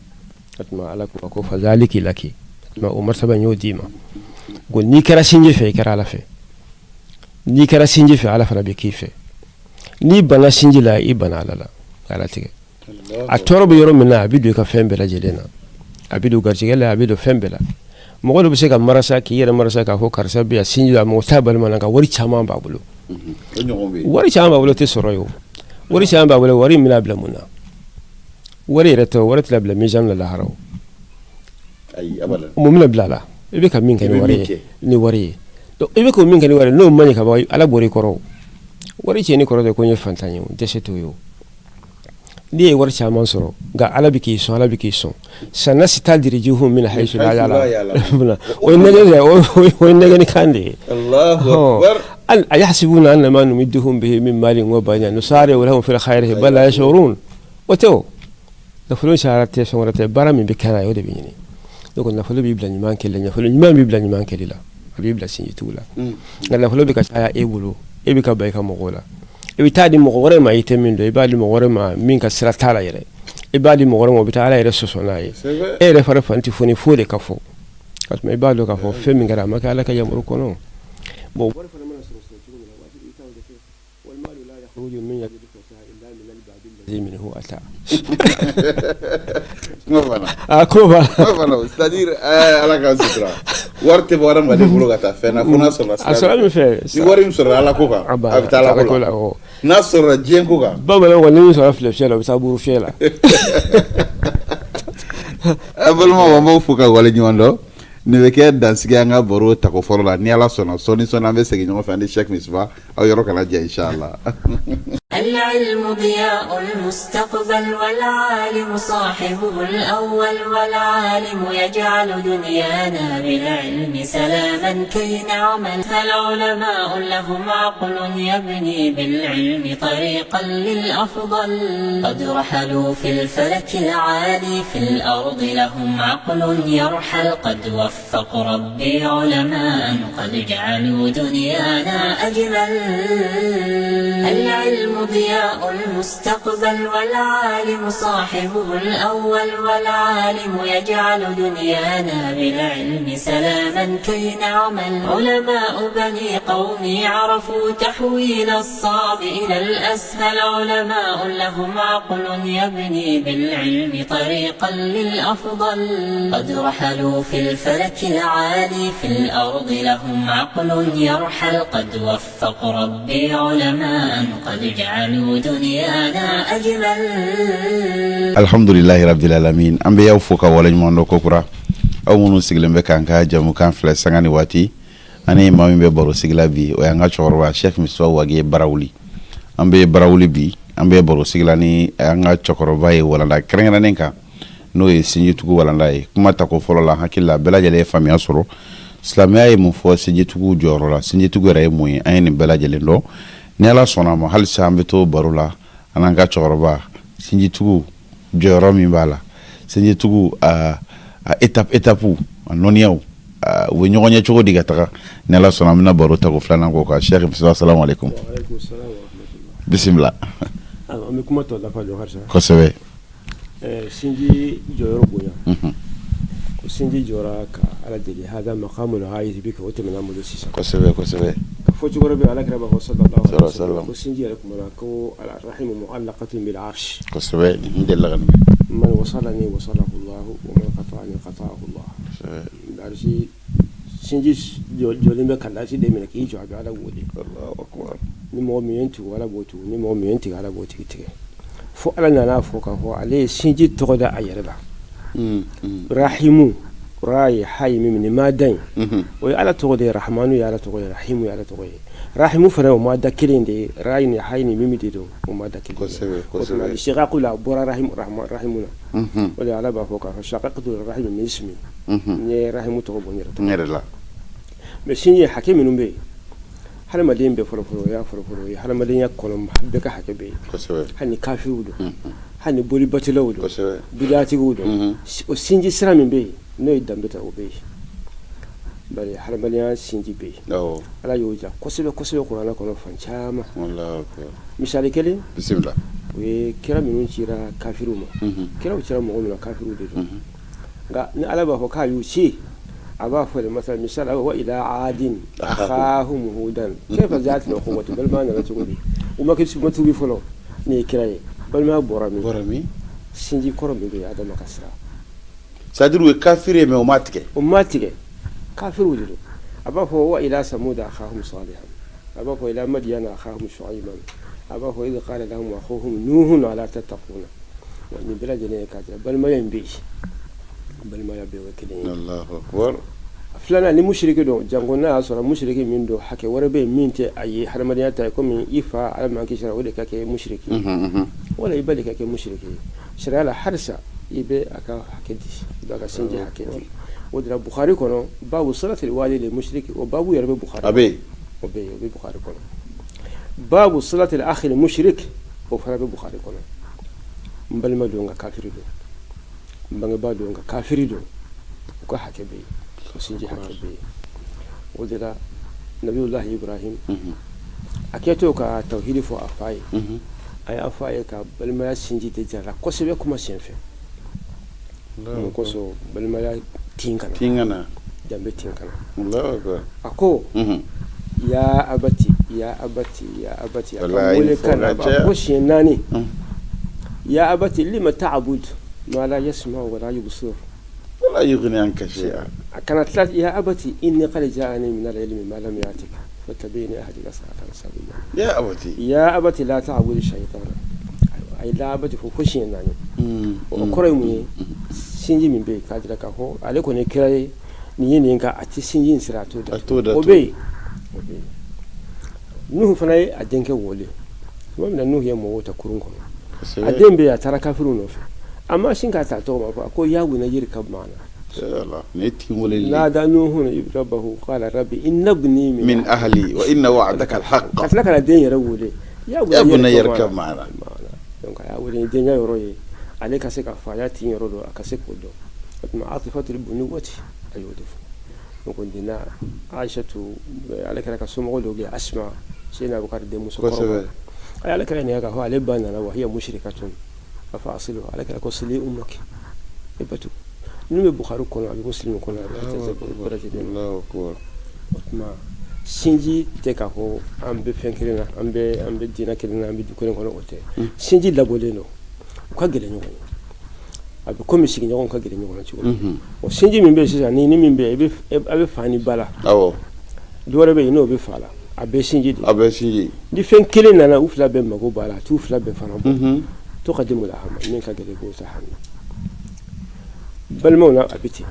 o tuma Ala ko a ko fazaliki laki, o tuma o martaba n y'o d'i ma. Ko n'i kɛra sinji fɛ, i kɛra Ala fɛ. N'i kɛra sinji fɛ, Ala fana bɛ k'i fɛ. N'i banna sinji la, i banna Ala la, Ala tigɛ. A tɔɔrɔ bɛ yɔrɔ min na, a bɛ don i ka fɛn bɛɛ lajɛlen na, a bɛ don garijɛgɛ la, a bɛ don fɛn bɛɛ la. Mɔgɔ dɔ bɛ se ka marasa k'i yɛrɛ marasa k'a fɔ karisa bɛ yan sinji la, mɔgɔ t'a balima na, nka wari caman b'a bolo, wari caman b'a bolo, tɛ sɔrɔ ye o. Wari caman b'a bolo, wari in bɛna bila mun na? Wari yɛrɛ tɛ, wari tɛna bila mizan la lahara o. Mun bɛna bila a la? I bɛ ka min kɛ ni wari ye, ni wari ye, i bɛ k'o min kɛ ni wari ye, n'o ma ɲɛ ka ban, Ala bɔra i kɔrɔ. Wari tiɲɛni kɔrɔ tɛ ko n ye fantan ye o, dɛsɛ t'o ye o. N'i ye wari caman sɔrɔ, nka Ala bɛ k'i sɔn, Ala bɛ k'i sɔn, sanastadirijuhum min hayisu la ya'lamun, o ye nɛgɛ, o ye nɛgɛnnikan de ye. Ayahsibuna anna ma numidduhum bihi min malin wa banina nusari'u lahum fil khayrati bal la yash'urun. O tɛ, o nafolo cayara tɛ, fɛn wɛrɛ tɛ, baara min bɛ kɛ n'a ye, o de bɛ ɲini. Donc nafolo b'i bila ɲuman kɛli la, nafolo ɲuman b'i bila ɲuman kɛli la, a b'i bila sinjitugu la. Nka nafolo bɛ ka caya e bolo, e bɛ ka ban i ka mɔgɔw la, i bɛ taa di mɔgɔ wɛrɛ ma i tɛ min dɔn, i b'a di mɔgɔ wɛrɛ ma min ka sira t'a la yɛrɛ, i b'a di mɔgɔ wɛrɛ ma, o bɛ taa Ala yɛrɛ sɔsɔ n'a ye. E yɛrɛ fana fan tɛ foni fo de ka fɔ, ka tuma i b'a dɔn k'a fɔ fɛn min kɛra, a ma kɛ Ala ka yamaru kɔnɔ. Bon, wari fana mana sɔrɔ sɔrɔ cogo min na, wajibi i t'o de kɛ. Wal malu la yakhruju min yadi fata illa min al babi allazi minhu ata. Kuma banna. A ko ba kuma banna, c'est à dire Ala k'an sutura. Wari tɛ bɔ hadamaden bolo ka taa fɛn na fo n'a sɔrɔla a sɔrɔ min fɛ. Ni wari min sɔrɔla Ala ko kan, a bɛ taa Ala ko la. N'a sɔrɔla diɲɛ ko kan, bamananw ko ni min sɔrɔ filɛ fiyɛ la, o bɛ taa buru fiyɛ la. An balimaw, an b'aw fo ka waleɲuman dɔn. Nin bɛ kɛ dansigi an ka baro tako fɔlɔ la. Ni Ala sɔnna, sɔɔni sɔɔni an bɛ segin ɲɔgɔn fɛ ani Cheikh Misiba. Aw yɔrɔ kana jɛ, inshallah. العلم ضياء المستقبل والعالم صاحبه الأول والعالم يجعل دنيانا بالعلم سلاما كي نعمل فالعلماء لهم عقل يبني بالعلم طريقا للأفضل قد رحلوا في الفلك العالي في الأرض لهم عقل يرحل قد وفق ربي علماء قد جعلوا دنيانا أجمل العلم ضياء المستقبل والعالم صاحبه الأول والعالم يجعل دنيانا بالعلم سلاما كي نعمل علماء بني قومي عرفوا تحويل الصعب إلى الأسهل علماء لهم عقل يبني بالعلم طريقا للأفضل قد رحلوا في الفلك العالي في الأرض لهم عقل يرحل قد وفق ربي علماء قد جعلوا دنيانا أجمل. Alhamdulilahi rabbil alamin. An bɛ y'aw fo ka waleɲuman dɔn kokura, aw minnu sigilen bɛ k'an ka jamukan filɛ sanga ni waati. Ani maa min bɛ baro sigila bi, o y'an ka cɛkɔrɔba Cheikh Misbahu Wage Barawuli. An bɛ Barawuli bi, an bɛ baro sigila ni an ka cɛkɔrɔba ye walanda kɛrɛnkɛrɛnnen kan, n'o ye sinjitugu walanda ye. Kuma tako fɔlɔ la, hakili la bɛɛ lajɛlen ye faamuya sɔrɔ silamɛya ye mun fɔ sinjitugu jɔyɔrɔ la, sinjitugu yɛrɛ ye mun ye. An ye nin bɛɛ lajɛlen dɔn. Ni Ala sɔnna a ma, halisa an bɛ to baro la an n'an ka cɛkɔrɔba. Sinjitugu jɔyɔrɔ min b'a la, sinjitugu a étape étape, a nɔniyaw, u bɛ ɲɔgɔn ɲɛ cogo di ka taga. Ni Ala sɔnna, an bɛna baro tako filanan k'o kan. Cheikh Misbahu, salamu aleykum. Bisimila. An bɛ kuma tɔ dafa jɔ halisa. Kosɛbɛ. Sinji jɔyɔrɔ bonya, ko sinji jɔra ka Ala deli, hada maqamul ghayati bika, o tɛmɛna an bolo sisan. Kosɛbɛ kosɛbɛ. Ka fɔ cogo wɛrɛ bɛ, Ala kira b'a fɔ sallallahu alaihi wasallam ko sinji yɛrɛ kumana ko rahimu mu'allaqatun bil arsh. Kosɛbɛ, n delila ka nin. Man wasalani wasalahu Allah wa man qata'ani qata'ahu Allah. Arshi sinji jɔlen bɛ ka lasi de minɛ k'i jɔ, a bɛ Ala wele. Allahu akbar. Ni mɔgɔ min ye n tugu, Ala b'o tugu. Ni mɔgɔ min ye n tigɛ, Ala b'o tigi tigɛ. Fo Ala nana fɔ k'a fɔ ale ye sinji tɔgɔ da a yɛrɛ la, rahimu, ra ye ha ye min nin ma da in, o ye Ala tɔgɔ de ye. Rahamanu ye Ala tɔgɔ ye, rahimu ye Ala tɔgɔ ye. Rahimu fana, o ma da kelen de ye. Ra ni ha ni mimi de don, o ma da kelen. Kosɛbɛ. Shaqaqu la, a bɔra rahimu rahimu na. O de Ala b'a fɔ k'a fɔ shaqaqtu rahimu min ismi, n ye rahimu tɔgɔ bɔ n yɛrɛ n yɛrɛ la. Mais sinji hakɛ minnu bɛ yen hadamaden bɛɛ, fɔlɔfɔlɔ, o y'a fɔlɔfɔlɔ, o ye hadamadenya kɔnɔ, bɛɛ ka hakɛ bɛ yen. Hali ni kafiriw don, hali ni bolibatilaw don, bidatigiw don, o sinji sira min bɛ yen, n'o ye danbe ta, o bɛ yen. Bari hadamadenya sinji bɛ yen. Ala y'o ja kosɛbɛ kosɛbɛ kuranɛ kɔnɔ fan caman. Misali kelen, bisimila. O ye kira minnu cira kafiriw ma. Kiraw cira mɔgɔ min na, kafiriw de don. Nka ni Ala b'a fɔ k'a y'u ci, a b'a fɔ de masala misali wa ila adin akhahum hudan kayfa ja'at al-ukhuwatu. Balimaya nana cogo di? U ma kɛ ma tuubi fɔlɔ. Ne ye kira ye, balimaya bɔra min? Bɔra min? Sinji kɔrɔ min bɛ yen, Adama ka sira. C'est à dire u ye kafiri ye, mais u ma tigɛ. O ma tigɛ, kafiriw de don. A b'a fɔ wa ila samuda akhahum salihan, a b'a fɔ ila madiyana akhahum shu'ayban, a b'a fɔ idh qala lahum akhuhum nuhun ala tattaquna. Wa nin bɛɛ lajɛlen ye k'a jira balimaya in bɛ yen, balimaya bɛɛ ye kelen ye. Allahu akbar. Filanan, ni musiriki don, janko n'a y'a sɔrɔ musiriki min don, hakɛ wɛrɛ bɛ yen min tɛ a ye hadamadenya ta ye, komi i fa, Ala m'an kisi, o de ka kɛ musiriki ye, wala i ba de ka kɛ musiriki ye. Sariya la, halisa i bɛ a ka hakɛ di, i b'a ka sinji hakɛ di. O de la Bukhari kɔnɔ, babu salatil walidi musiriki, o babu yɛrɛ bɛ Bukhari. A bɛ yen. O bɛ yen, o bɛ Bukhari kɔnɔ. Babu salatil akhil mushrik, o fana bɛ Bukhari kɔnɔ. N balima don, nka kafiri don. N bangebaa don, nka kafiri don. U ka hakɛ bɛ yen, o sinji hakɛ bɛ yen. O de la Nabiyulahi Ibrahim, a kɛtɔ ka tawhidi fɔ a fa ye, a y'a fɔ a ye ka balimaya sinji de jara kosɛbɛ kuma senfɛ. Mun kosɔn? Balimaya tin kana. Tin kana. Danbe tin kana. Allahu akbar. A ko ya abati, ya abati, ya abati, a ka wele kan na ko siɲɛ 4: ya abati lima ta'bud ma la yasma wa la yubsir wala yughni anka shay'a. A kana tila: ya abati inni qad ja'ani min al-ilmi ma lam ya'tika fattabi'ni ahdika siratan sawiyya. Ya abati. Ya abati la ta'bud shaytana. A ye la abati fo siɲɛ 4. O kɔrɔ ye mun ye? Sinji min bɛ yen, k'a jira k'a fɔ ale kɔni ye kira ye, nin ye nin, nka a tɛ sinji in sira, a t'o datugu. O bɛ yen, o bɛ yen. Nuhu fana ye a denkɛ wele. Tuma min na Nuhu ye mɔgɔw ta kurun kɔnɔ, a den bɛ yen, a taara kafiriw nɔfɛ, a ma sin k'a ta tɔgɔ ma, a ko ya bunayya irkab maana. Nada nuhun rabbahu qala rabbi inna ibni min ahli wa inna wa'daka alhaq. Ka tila ka na den yɛrɛ wele, ya bunayya irkab maana. Donc a y'a wele ni denya yɔrɔ ye, ale ka se ka faya tin yɔrɔ dɔn, a ka se k'o dɔn. O tuma atifatul bunuwati, a y'o de fɔ. Donc dina Aishatu, ale kɛra ka somɔgɔw dɔw bɛ yen, Asma, Seyidina Abubakar denmuso kɔrɔ, a y'ale kɛra ɲininka k'a fɔ ale ba nana, wa hiya mushrikatun afa asilu, ale kɛra ko sili ummaki, e batu. Ninnu bɛ Bukhari kɔnɔ, a bɛ Muslim kɔnɔ, a bɛ bɛɛ lajɛlen. O tuma sinji tɛ k'a fɔ an bɛ fɛn kelen na, an bɛ diinɛ kelen na, an bɛ du kelen kɔnɔ, o tɛ. Sinji labɔlen don, u ka gɛlɛn ɲɔgɔn ye, a bɛ komi sigiɲɔgɔnw ka gɛlɛn ɲɔgɔn na cogo min. O sinji min bɛ yen sisan, ni min bɛ yen, a bɛ fa ni ba la, dɔ wɛrɛ bɛ yen n'o bɛ fa la, a bɛɛ sinji de. A bɛɛ sinji. Ni fɛn kelen nana, u fila bɛɛ mago b'a la, a t'u fila bɛɛ fana bɔ. Tuqaddimul aham, min ka gɛlɛn i b'o ta hami. Balimaw na, a bɛ ten,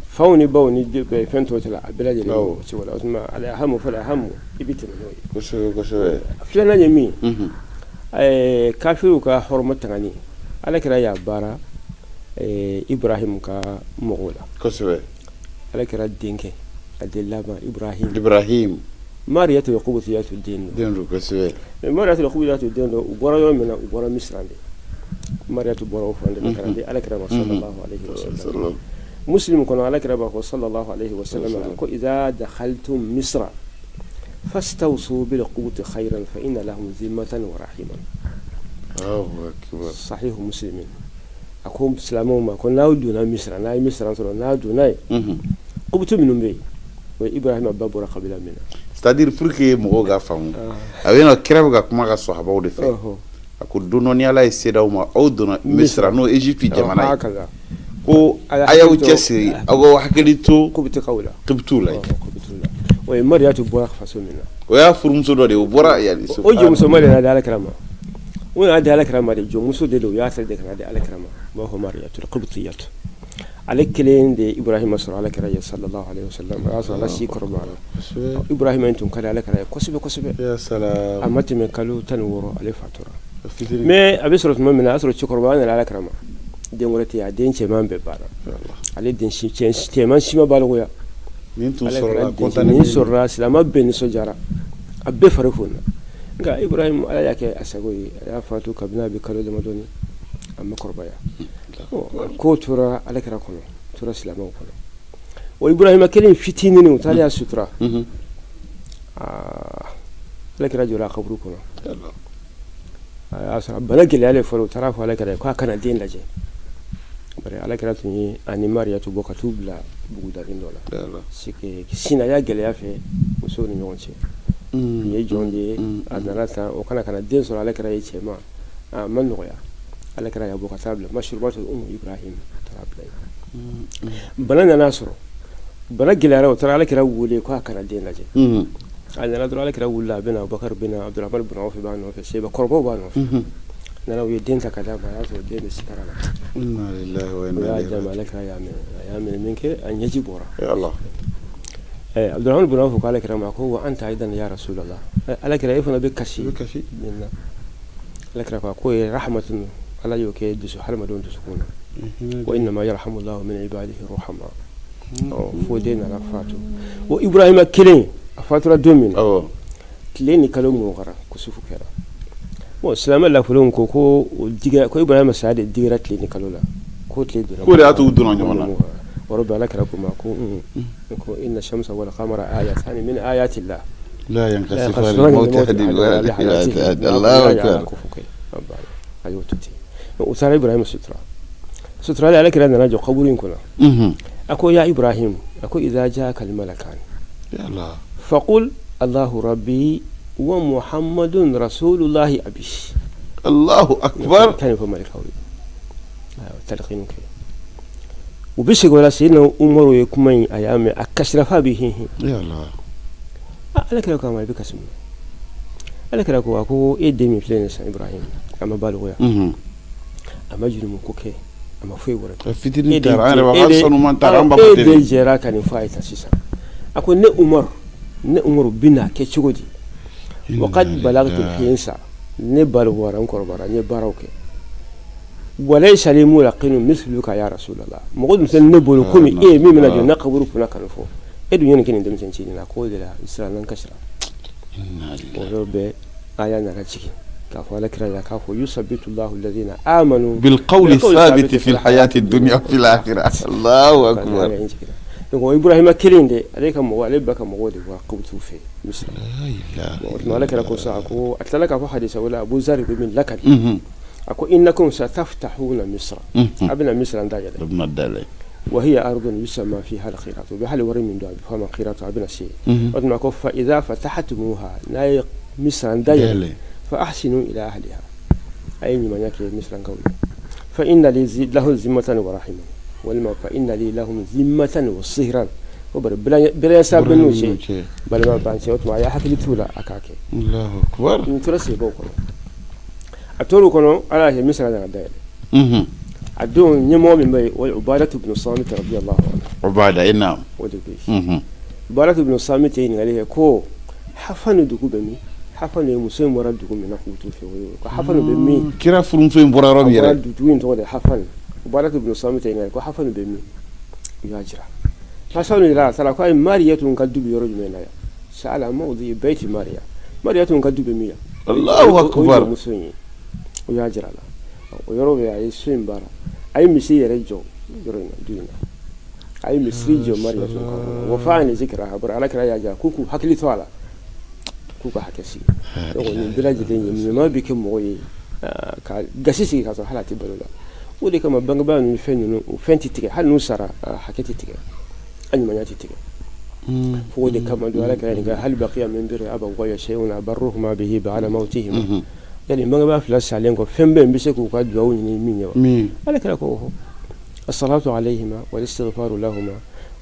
faw ni baw ni fɛn tɔw la, a bɛɛ lajɛlen o cogo la. O tuma al ahamu fal ahamu, i bɛ tɛmɛ n'o ye. Kosɛbɛ kosɛbɛ. Filanan ye min ye, kafiriw ka hɔrɔma tangani, ala kira y'a baara Ibrahim ka mɔgɔw la. Ala kira denkɛ, a den laban, Ibrahim. Ibrahim. Mariyatul Qibtiyatu den don. Den don, kosɛbɛ. Mais Mariyatul Qibtiyatu den don, u bɔra yɔrɔ min na, u bɔra Misira de. Mariyatu bɔra o fan de la ka na di ala kira ma sallallahu alaihi wasallam. Muslim kɔnɔ, ala kira b'a fɔ sallallahu alaihi wasallam ko idha dakhaltum misra fastawsu bil qibti khayran fa inna lahum zimmatan wa rahiman. Allahu akbar. Sahih Muslim. A ko silamɛw ma ko n'aw donna Misira, n'a ye Misira sɔrɔ, n'a donna yen, qibti minnu bɛ yen, o ye Ibrahima ba bɔra kabila min na. C'est à dire, pour que mɔgɔw ka faamu, a bɛ na kira bɛ ka kuma ka sɔhabaw de fɛ. A ko don dɔ ni Ala ye se d'aw ma, aw donna Misira, n'o ye Égypte jamana ye, ko a y'aw cɛsiri, aw ka hakili to qibtikaw la. Qibtiw la. O ye Mariyatu bɔra faso min na. O y'a furumuso dɔ de ye, o bɔra yanni. O jɔnmuso ma de nana di ala kira ma. O nana di ala kira ma de, jɔnmuso de don, u y'a ta de ka na di ala kira ma. U b'a fɔ Mariyatul Qibtiyatu. Ale kelen de ye Ibrahima sɔrɔ ala kira ye sallallahu alaihi wasallam. O y'a sɔrɔ ala si kɔrɔbayara. Ibrahima in tun ka di ala kira ye kosɛbɛ kosɛbɛ. A ma tɛmɛ kalo 16, ale fatura. Mais a bɛ sɔrɔ tuma min na, a y'a sɔrɔ cɛkɔrɔba nana ala kira ma. Den wɛrɛ tɛ yen, a den cɛman bɛɛ banna. Ale den cɛman si ma balikuya. Nin tun sɔrɔla. Nin sɔrɔla, silamɛ bɛɛ nisɔndiyara, a bɛɛ fari fonina. Nka Ibrahim, ala y'a kɛ a sago ye, a y'a fatu kabini a bɛ kalo damadɔni, a ma kɔrɔbaya. Ko tora ala kira kɔnɔ, tora silamɛw kɔnɔ. O Ibrahima kelen fitinin, u taara y'a sutura. Ala kira jɔra a kaburu kɔnɔ, a y'a sɔrɔ bana gɛlɛyalen fɔlɔ. U taara fɔ ala kira ye k'a kana den lajɛ. Bari ala kira tun ye ani Mariyatu bɔ ka t'u bila bugudanin dɔ la, sinaya gɛlɛya fɛ musow ni ɲɔgɔn cɛ. Nin ye jɔn de ye, a nana tan, o kana kana den sɔrɔ ala kira ye cɛman, a ma nɔgɔya. Ala kira y'a bɔ ka taa bila Mashrubatu umu Ibrahim, taara bila yen. Bana nana sɔrɔ, bana gɛlɛyara, o taara ala kira wele k'a kana den lajɛ. A nana dɔrɔn, ala kira wulila, a bɛna, Abubakar bɛna, Abdurahman bun Awf b'a nɔfɛ, sahaba kɔrɔbaw b'a nɔfɛ. Nana, u ye den ta ka d'a ma, a y'a sɔrɔ den bɛ sikara la. O y'a d'a ma, ala kira y'a minɛ, a y'a minɛ min kɛ, a ɲɛji bɔra. Abdurahman bun Awf ko ala kira ma ko wa anta aidan ya Rasulallah, ala kira, e fana bɛ kasi nin na? Ala kira ko k'o ye rahmatun, ala y'o kɛ dusu hadamadenw dusukun na. Wa innama yarhamullahu min ibadihi ruhama. Fo den nana fatu. O Ibrahima kelen, a fatura don min na, tile ni kalo mɔgɔra, kusufu kɛra. Bon, silamɛ lafulenw ko ko o digira, ko Ibrahima saya de digira tile ni kalo la, ko tile donna. Ko de y'a to u donna ɲɔgɔn na. O yɔrɔ bɛɛ, ala kira ko ma ko ko inna shamsa wal qamara ayatani min ayatillah la yankhasifani li mawti ahadin wala li hayatihi. Allahu akbar. A y'o to ten, u taara Ibrahima sutura. Suturali, ala kira nana jɔ kaburu in kɔnɔ. A ko ya Ibrahim, a ko idha jaaka al malakan faqul Allahu rabbi wa Muhammadun rasulullahi abi. Allahu akbar. Tan fɔ malikaw ye talqinu kɛ, u bɛ segin o la. Seyidina Umaru ye kuma in, a y'a mɛn, a kasira f'a bɛ hin hin. Ala kira ko a ma, i bɛ kasi mun? Ala kira ko, a ko e den min filɛ nin sisan, Ibrahim, a ma balikuya, a ma jurumu ko kɛ, a ma foyi wɛrɛ kɛ. Fitinin taara, an yɛrɛ b'a fɔ sanuman taara, an b'a fɔ e de jɛra ka nin fɔ a ye tan sisan. A ko ne Umaru, ne Umaru bɛna kɛ cogo di? Wa qad balagtu hinsa. Ne balikuwara, n kɔrɔbayara, n ye baaraw kɛ. Walayisa li mulaqinu misluka ya rasulallah, mɔgɔ dun tɛ ne bolo komi e ye min bɛna jɔ ne kaburu kunna ka nin fɔ. E dun ye nin kɛ nin denmisɛn cinin na. K'o de la n siranna, n kasira. O yɔrɔ bɛɛ aya nana jigin k'a fɔ ala kira ye k'a fɔ yusabitu llahu alladhina amanu bilqawli thabiti fil hayati dunya fil akhirah. Allahu akbar. Donc o Ibrahima kelen de, ale ka mɔgɔ, ale ba ka mɔgɔw de bɔra Kawutu fɛ Misira. O tuma ala kira ko sa, ko a tilala k'a fɔ hadisa wɛrɛ, Abu Zari bɛ min lakali, a ko innakum sataftahuna Misra, a bɛna Misira dayɛlɛ, wa hiya ardun yusamma fiha al-khirat, u bɛ hali wari min don a bɛ fɔ a ma khirat, a bɛna se yen. O tuma ko fa idha fatahtumuha, n'a ye Misira dayɛlɛ, fa ahsinu ila ahliha, a ye ɲumanya kɛ Misirankaw ye, fa inna li lahum zimmatan wa rahiman, walima fa inna li lahum zimmatan wa sihran, ko bari beresa bɛ n'u cɛ, balima b'an cɛ. O tuma a y'a hakili t'u la, a k'a kɛ. Nin tora sebaw kɔnɔ, a tor'o kɔnɔ, ala y'a kɛ Misira nana dayɛlɛ. A don ɲɛmɔgɔ min bɛ yen, o ye Ubadatu bin Samit radiyallahu anhu. Ubada, naam. O de bɛ yen. Ubadatu bin Samit ye ɲininkali kɛ ko Hafanu dugu bɛ min? Hafanu ye muso in bɔra dugu min na k'u t'u fɛ, o ye ko Hafanu bɛ min? Kira furumuso in bɔra yɔrɔ min yɛrɛ. Dugu in tɔgɔ de Hafanu. Ubadatu bin Samit ye ɲininkali ko Hafanu bɛ min? U y'a jira. Hafanu yɛrɛ a taara ko ayi, Mariyatu ka du bɛ yɔrɔ jumɛn na yan? Sa'ala mawdi bayti Mariya. Mariyatu ka du bɛ min yan? Allahu akbar. O ye muso in ye. O y'a jira a la. O yɔrɔ bɛɛ a ye so in baara, a ye misiri yɛrɛ jɔ yɔrɔ in na, du in na. A ye misiri jɔ Mariyatu ka du la. Wa fa zikra a bɔra ala kira y'a jira k'u k'u hakili to a la, k'u ka hakɛ sigi. Donc nin bɛɛ lajɛlen ye ɲuman bɛ kɛ mɔgɔ ye ka gasi sigi ka sɔrɔ hali a tɛ balo la. O de kama bangebaa ninnu fɛn ninnu, o fɛn tɛ tigɛ, hali n'u sara hakɛ tɛ tigɛ, a ɲumanya tɛ tigɛ. Fo o de kama don ala kira nin kɛ hal baqiya min birri abawayya shay'un abarruhuma bihi ba'da mawtihima, yali bangebaa fila salen kɔ fɛn bɛ yen n bɛ se k'u ka dugawu ɲini min ye wa? Ala kira ko as-salatu alayhima wal istighfaru lahuma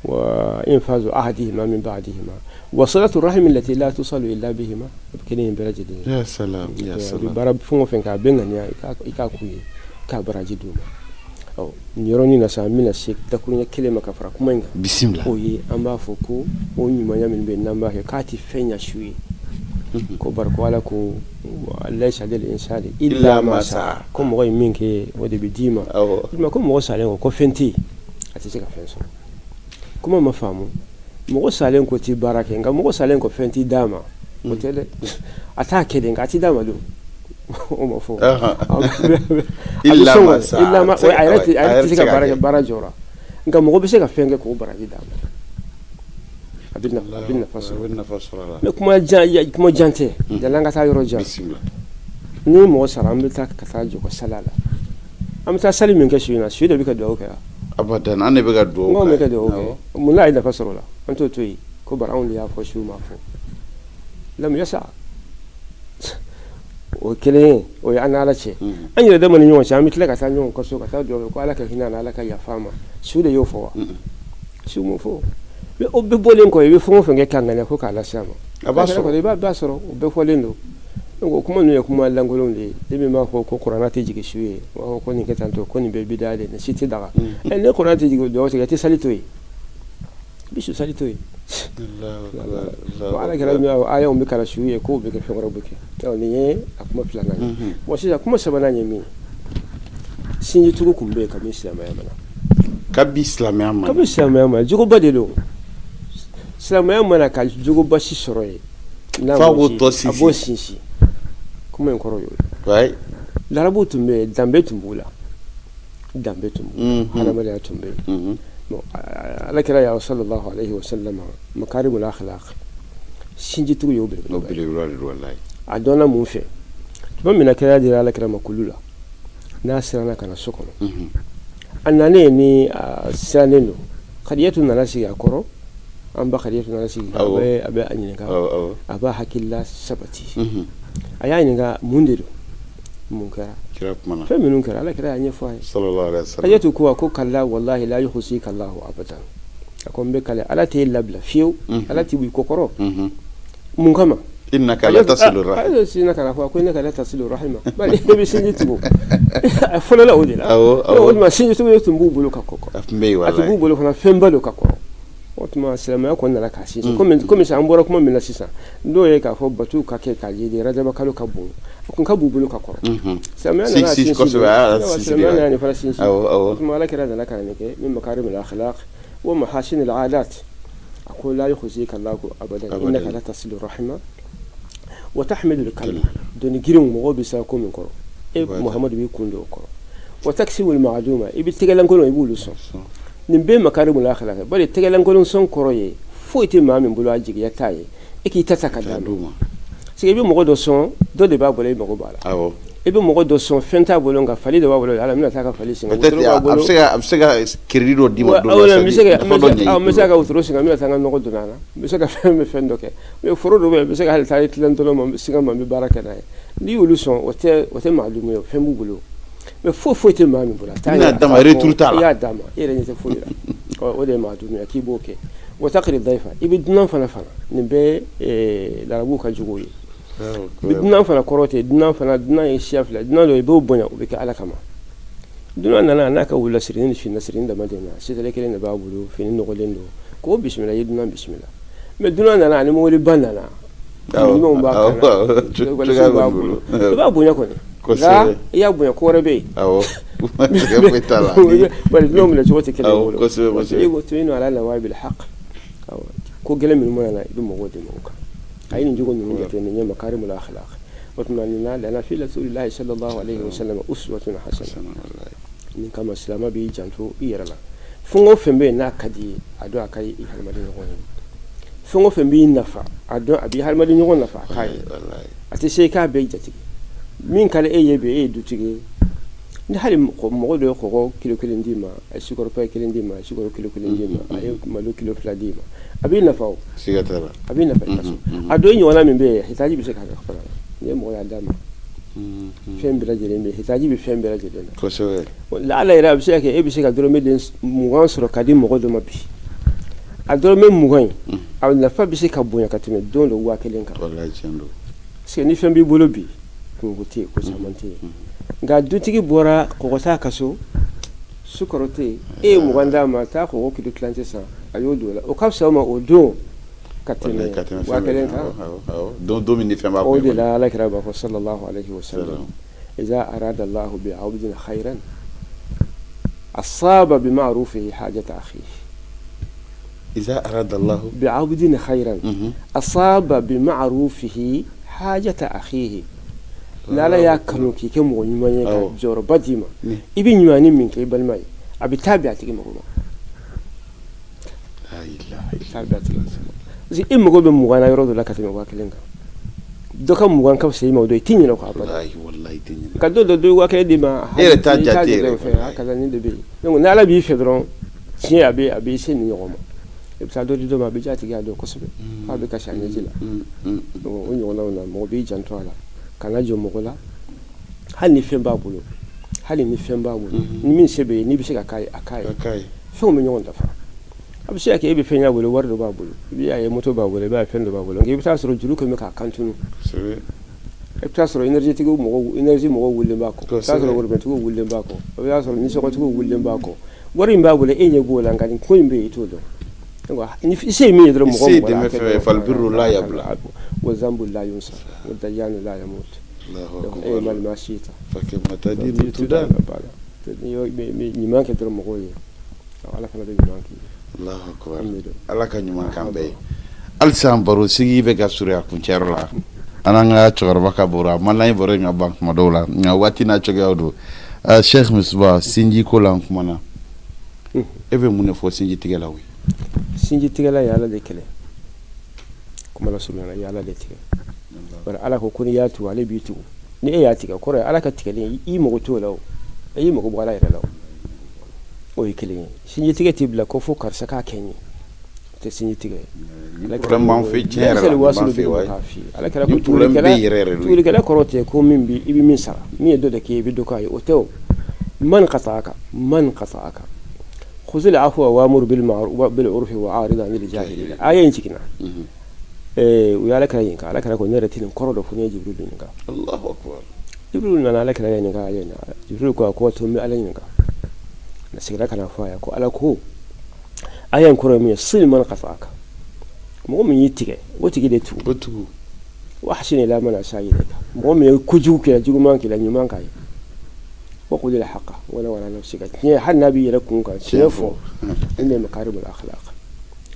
wa infazu ahdihima min ba'dihima wa silatu rahimi allati la tusalu illa bihima. A bɛ kɛ ni nin bɛɛ lajɛlen ye. Ya salam, ya salam. I bɛ baara fɛn o fɛn kɛ, a bɛ ŋaniya i k'a k'u ye, k'a baraji d'u ma. Ɔ nin yɔrɔnin na sa, an bɛna se dakuruɲɛ kelen ma ka fara kuma in kan. Bisimila. O ye an b'a fɔ ko o ɲumanya min bɛ yen n'an b'a kɛ k'a tɛ fɛn ɲɛ su ye. Ko bari ko ala ko laysa lil insani illa ma sa'a, ko mɔgɔ ye min kɛ o de bɛ d'i ma. O tuma ko mɔgɔ salen kɔ ko fɛn tɛ yen, a tɛ se ka fɛn sɔrɔ. Kuma ma faamu. Mɔgɔ salen ko tɛ baara kɛ, nka mɔgɔ salen kɔ fɛn tɛ d'a ma, o tɛ dɛ. A t'a kɛ de, nka a tɛ d'a ma don, o ma fɔ. A yɛrɛ tɛ se ka baara kɛ, baara jɔra, nka mɔgɔ bɛ se ka fɛn kɛ k'o baraji d'a ma, a bɛ nafa sɔrɔ. Mais kuma jan tɛ, yanni an ka taa yɔrɔ jan, ni mɔgɔ sara, an bɛ taa ka taa jɔ ka sali a la. An bɛ taa sali min kɛ su in na, su de bɛ ka dugawu kɛ. Abadan, an de bɛ ka dugawu kɛ. Bɛ ka dugawu kɛ. Mun na a ye nafa sɔrɔ o la? An t'o to yen ko bari anw de y'a fɔ, su m'a fɔ. Lam yasa, o kelen ye, o ye an n'ala cɛ. An yɛrɛ dama ni ɲɔgɔn cɛ, an bɛ tila ka taa ɲɔgɔn ka so ka taa dugawu kɛ ko ala ka hinɛ a la, ala ka yafa a ma. Su de y'o fɔ wa? Su m'o fɔ. Mais o bɛɛ bɔlen kɔ, i bɛ fɛn o fɛn kɛ k'a ŋaniya ko k'a lase a ma, a b'a sɔrɔ. I b'a sɔrɔ, o bɛɛ fɔlen don. Donc o kuma ninnu ye kuma lankolonw de ye. Ne min b'a fɔ ko kuranɛ tɛ jigin su ye, u b'a fɔ ko nin kɛ tantɔ, ko nin bɛɛ bida de, nin si tɛ daga. Ɛ ne kuranɛ tɛ jigin dugawu tigɛ, i tɛ sali to yen, i bɛ su sali to yen. Ala kɛra min ayaw bɛ kalan su ye, k'o bɛ kɛ, fɛn wɛrɛw bɛ kɛ. Nin ye a kuma filanan ye. Bon, sisan kuma sabanan ye min ye, sinjitugu tun bɛ yen kabini silamɛya ma na. Kabi silamɛya ma na. Kabi silamɛya ma na, jogoba de don. Silamɛya ma na ka jogoba si sɔrɔ yen f'a k'o tɔ sinsin. A b'o sinsin. Kuma in kɔrɔ y'o ye. Larabuw tun bɛ yen, danbe tun b'u la, danbe tun b'u la, hadamadenya tun bɛ yen. Bon, ala kira y'a sallallahu alaihi wa sallam, makarimul akhlaq, sinjitugu y'o belebeleba de don walayi. A dɔnna mun fɛ? Tuma min na kira dira ala kira ma kulu la, n'a siranna ka na so kɔnɔ, a nanen ni a sirannen don, Kadiyatu nana sigi a kɔrɔ. An ba Kadiyatu nana sigi, a bɛ a ɲininka, a b'a hakilila sabati. A y'a ɲininka mun de don, mun kɛra, fɛn minnu kɛra, ala kira y'a ɲɛfɔ a ye. Kadiyatu ko a ko kalla wallahi la yukhzika Allahu abadan. A ko n bɛ kale ala t'e labila fiyewu, ala t'i bɔ i kɔ kɔrɔ. Mun kama? Innaka la tasilu rahim. Sinna ka fɔ ko innaka la tasilu rahima, bari e bɛ sinji tugu. A fɔlɔla o de la. O tuma sinji tugu tun b'u bolo ka kɔrɔ, a tun bɛ yen. A tun b'u bolo fana, fɛnba don ka kɔrɔ. O tuma silamɛya kɔni nana k'a sinsin. Komi sisan an bɔra kuma min na sisan, n'o ye k'a fɔ bato ka kɛ k'a ye rajaba kalo ka bon, a kun ka b'u bolo ka kɔrɔ. Silamɛya nana sinsin, silamɛya nana nin fana sinsin. O tuma ala kira nana ka na nin kɛ min makarimul akhlaq wa mahasinil adat. A ko la yukhzika Allahu abadan innaka latasilu rahima wa tahmilul kalla. Doni girin mɔgɔw bɛ sa ko min kɔrɔ, e Muhamadu b'i kun don o kɔrɔ. Wa taksibul ma'duma, i bɛ tɛgɛlankolon i b'olu sɔn. Nin bɛɛ makarimul akhlaq. Bari tɛgɛlankolon sɔn kɔrɔ ye foyi tɛ maa min bolo, a jigiya t'a ye, e k'i ta ta ka d'a ma. Parce que i bɛ mɔgɔ dɔ sɔn, dɔ de b'a bolo, i mago b'a la. I bɛ mɔgɔ dɔ sɔn, fɛn t'a bolo, nka fali dɔ b'a bolo, ala bɛna taa ka fali sen. Peut-être a bɛ se ka crédit dɔ d'i ma don dɔ la, n bɛ se ka wotoro sen, n bɛna taa n ka nɔgɔ don a la, n bɛ se ka fɛn dɔ kɛ. Mais foro dɔ bɛ yen, n bɛ se ka hali taa tilan tɔnɔ ma, singa ma, n bɛ baara kɛ n'a ye. N'i y'olu sɔn, o tɛ maadumu ye, fɛn b'u bolo. Mais foyi foyi tɛ maa min bolo, a t'a yɛrɛ d'a ma, retour t'a la. I y'a d'a ma, e yɛrɛ ɲɛ tɛ foyi la, o de ye maadumu ye k'i b'o kɛ. Wa taqri dayfa, i bɛ dunan fana nin bɛɛ larabuw ka jogo ye. Dunan fana kɔrɔ tɛ dunan fana, dunan ye siya fila. Dunan dɔ i b'o bonya, o bɛ kɛ ala kama. Dunan nana n'a ka wula sirilen ni fini sirilen dama de na, sitɛlɛ kelen de b'a bolo, fini nɔgɔlen don, k'o bisimila, i ye dunan bisimila. Mais dunan nana ani mobili ba nana, ɲumanw b'a b'a bolo, i b'a bonya kɔni, nka i y'a bonya, ko wɛrɛ bɛ yen. Bari dunanw minɛ cogo tɛ kelen ye bolo. Tu'inu ala nawa'ibil haqq, ko gɛlɛn minnu mana na, i bɛ mɔgɔw dɛmɛ o kan. A ye nin jogo ninnu jate, nin ye makarimul akhlaq. O tuma nin na lana fi rasulillahi sallallahu alaihi wasallam uswatun hasana. Nin kama silamɛ b'i janto i yɛrɛ la. Fɛn o fɛn bɛ yen n'a ka di ye, a dɔn a ka di i hadamaden ɲɔgɔn ye. Fɛn o fɛn b'i nafa, a dɔn a b'i hadamaden ɲɔgɔn nafa, a k'a ye. A tɛ se i k'a bɛɛ jatigi. Min ka di e ye bi, e ye dutigi ye, ni hali mɔgɔ dɔ ye kɔgɔ kilo kelen d'i ma, a ye sukaro paquet kelen d'i ma, a ye sukaro kilo kelen d'i ma, a ye malo kilo fila d'i ma, a b'i nafa o. Siga t'a la. A b'i nafa i ka so. A dɔ i ɲɔgɔnna min bɛ yen, hitaji bɛ se k'a kɛ fana n'i ye mɔgɔ y'a d'a ma. Fɛn bɛɛ lajɛlen bɛ yen, hitaji bɛ fɛn bɛɛ lajɛlen na. Ala yɛrɛ, a bɛ se ka kɛ e bɛ se ka dɔrɔmɛ den 20 sɔrɔ ka di mɔgɔ dɔ ma bi. A dɔrɔmɛ 20 in, a nafa bɛ se ka bonya ka tɛmɛ don dɔ 1000 kan. Parce que ni fɛn b'i bolo bi, kunko tɛ yen, ko caman tɛ yen. Nka dutigi bɔra, kɔgɔ t'a ka so, sukaro tɛ yen, e ye 20 d'a ma, taa kɔgɔ kilo tilancɛ san, a y'o don o la, o ka fisa o ma o don ka tɛmɛ 1000 kan. Don min ni fɛn b'a O de la ala kira b'a fɔ sallallahu alaihi wasallam: iza arada Allahu bi abdin khairan asaba bi ma'rufihi hajata akhihi. Iza arada Allahu bi abdin khairan asaba bi ma'rufihi hajata akhihi. N'ala y'a kanu k'i kɛ mɔgɔ ɲuman ye, ka jɔyɔrɔba d'i ma, i bɛ ɲumanni min kɛ i balima ye, a bɛ taa bɛn a tigi mago ma. Parce que e mago bɛ 20 na yɔrɔ dɔ la ka tɛmɛ 1000 kan. Dɔ ka 20 ka fisa i ma o don, i t'i ɲinɛ o kɔ abada. Ka dɔ dɔ 1000 d'i ma, e yɛrɛ t'a jate yɛrɛ. Fɛ kaza nin de bɛ yen. Donc ni ala b'i fɛ dɔrɔn, tiɲɛ a b'i se nin ɲɔgɔn ma, i bɛ taa dɔ di dɔ ma, a bɛ diya a tigi y'a dɔn kosɛbɛ, f'a bɛ kasi a ɲɛji la. Donc o ɲɔgɔnnaw na, mɔgɔ b'i janto a la, kana jɔ mɔgɔ la hali ni fɛn b'a bolo, hali ni fɛn b'a bolo, ni min se bɛ yen, n'i bɛ se ka k'a ye, a k'a ye. Fɛnw bɛ ɲɔgɔn dafa. A bɛ se ka kɛ e bɛ fɛn y'a bolo, wari dɔ b'a bolo, i b'a ye moto b'a bolo, i b'a ye fɛn dɔ b'a bolo, nka i bɛ taa sɔrɔ juru kɛlen bɛ k'a kan tunu. I bɛ taa sɔrɔ énergie tigiw mɔgɔw, énergie mɔgɔw wulilen b'a kɔ, i bɛ taa sɔrɔ worobinɛtigiw wulilen b'a kɔ, i bɛ taa sɔrɔ nisɔngɔtigiw wulilen b'a kɔ. Wari in b'a bolo, e ɲɛ b'o la, nka nin ko in bɛ yen, i t'o dɔn. Ni i se ye min ye dɔrɔn, mɔgɔ mɔgɔ dɛmɛ fɛn falbiru la yabla wa zambu la yunsa wa dayanu la yamut. Donc e mal ma sita tudan. Ɲuman kɛ dɔrɔn mɔgɔw ye, ala fana bɛ ɲuman k'i ye. Allahu akbar, ala ka ɲuman k'an bɛɛ ye. Halisa baro sigi bɛ ka surunya kuncɛyɔrɔ la. An n'an ka cɛkɔrɔba ka baro, a man d'an ye baro in ka ban kuma dɔw la, nka waati n'a cogoyaw don. Sheikh Misiba, sinji ko la an kumana, e bɛ mun de fɔ sinji tigɛlaw ye? Sinji tigɛla ye ala de kɛlɛ. Kuma la surunya, i ye ala de tigɛ. Bari ala ko ko n'i y'a tugu, ale b'i tugu. Ni e y'a tigɛ, kɔrɔ ye ala ka tigɛlen, i mago t'o la, o i mago bɔ ala yɛrɛ la. O ye kelen ye. Sinji tigɛ t'i bila ko fo karisa k'a kɛ n ye, o tɛ sinji tigɛ. Problème b'an fɛ tiɲɛ yɛrɛ la, b'an fɛ wayi. Ala kɛra ko tugulikɛla kɔrɔ tɛ ko min bi i bɛ min sara, min ye dɔ de kɛ, i bɛ dɔ k'a ye, o tɛ. O man qata'aka, man qata'aka khuzil afwa wa'mur bil ma'ruf bil urfi wa a'rid 'anil jahilin. Aya in jiginna, u ye ala kira ɲininka. Ala kira ko ne yɛrɛ tɛ nin kɔrɔ dɔn fo ne ye Jibril ɲininka. Allahu akbar. Jibril nana, ala kira ɲininka aya in na. Jibril ko a ko to n bɛ ala ɲininka. A seginna ka na fɔ a ye ko ala ko Aya in kɔrɔ ye min ye sil man qata'aka, mɔgɔ min y'i tigɛ, o tigi de tugu. O tugu. Wa ahsin ila man asaa ilayka, mɔgɔ min ye kojugu k'i la, juguman k'i la, ɲuman k'a ye. Wa qulil haqa walaw ala nafsika, tiɲɛ, hali n'a b'i yɛrɛ kun kan, tiɲɛ fɔ. Nin de ye makarimul akhlaq,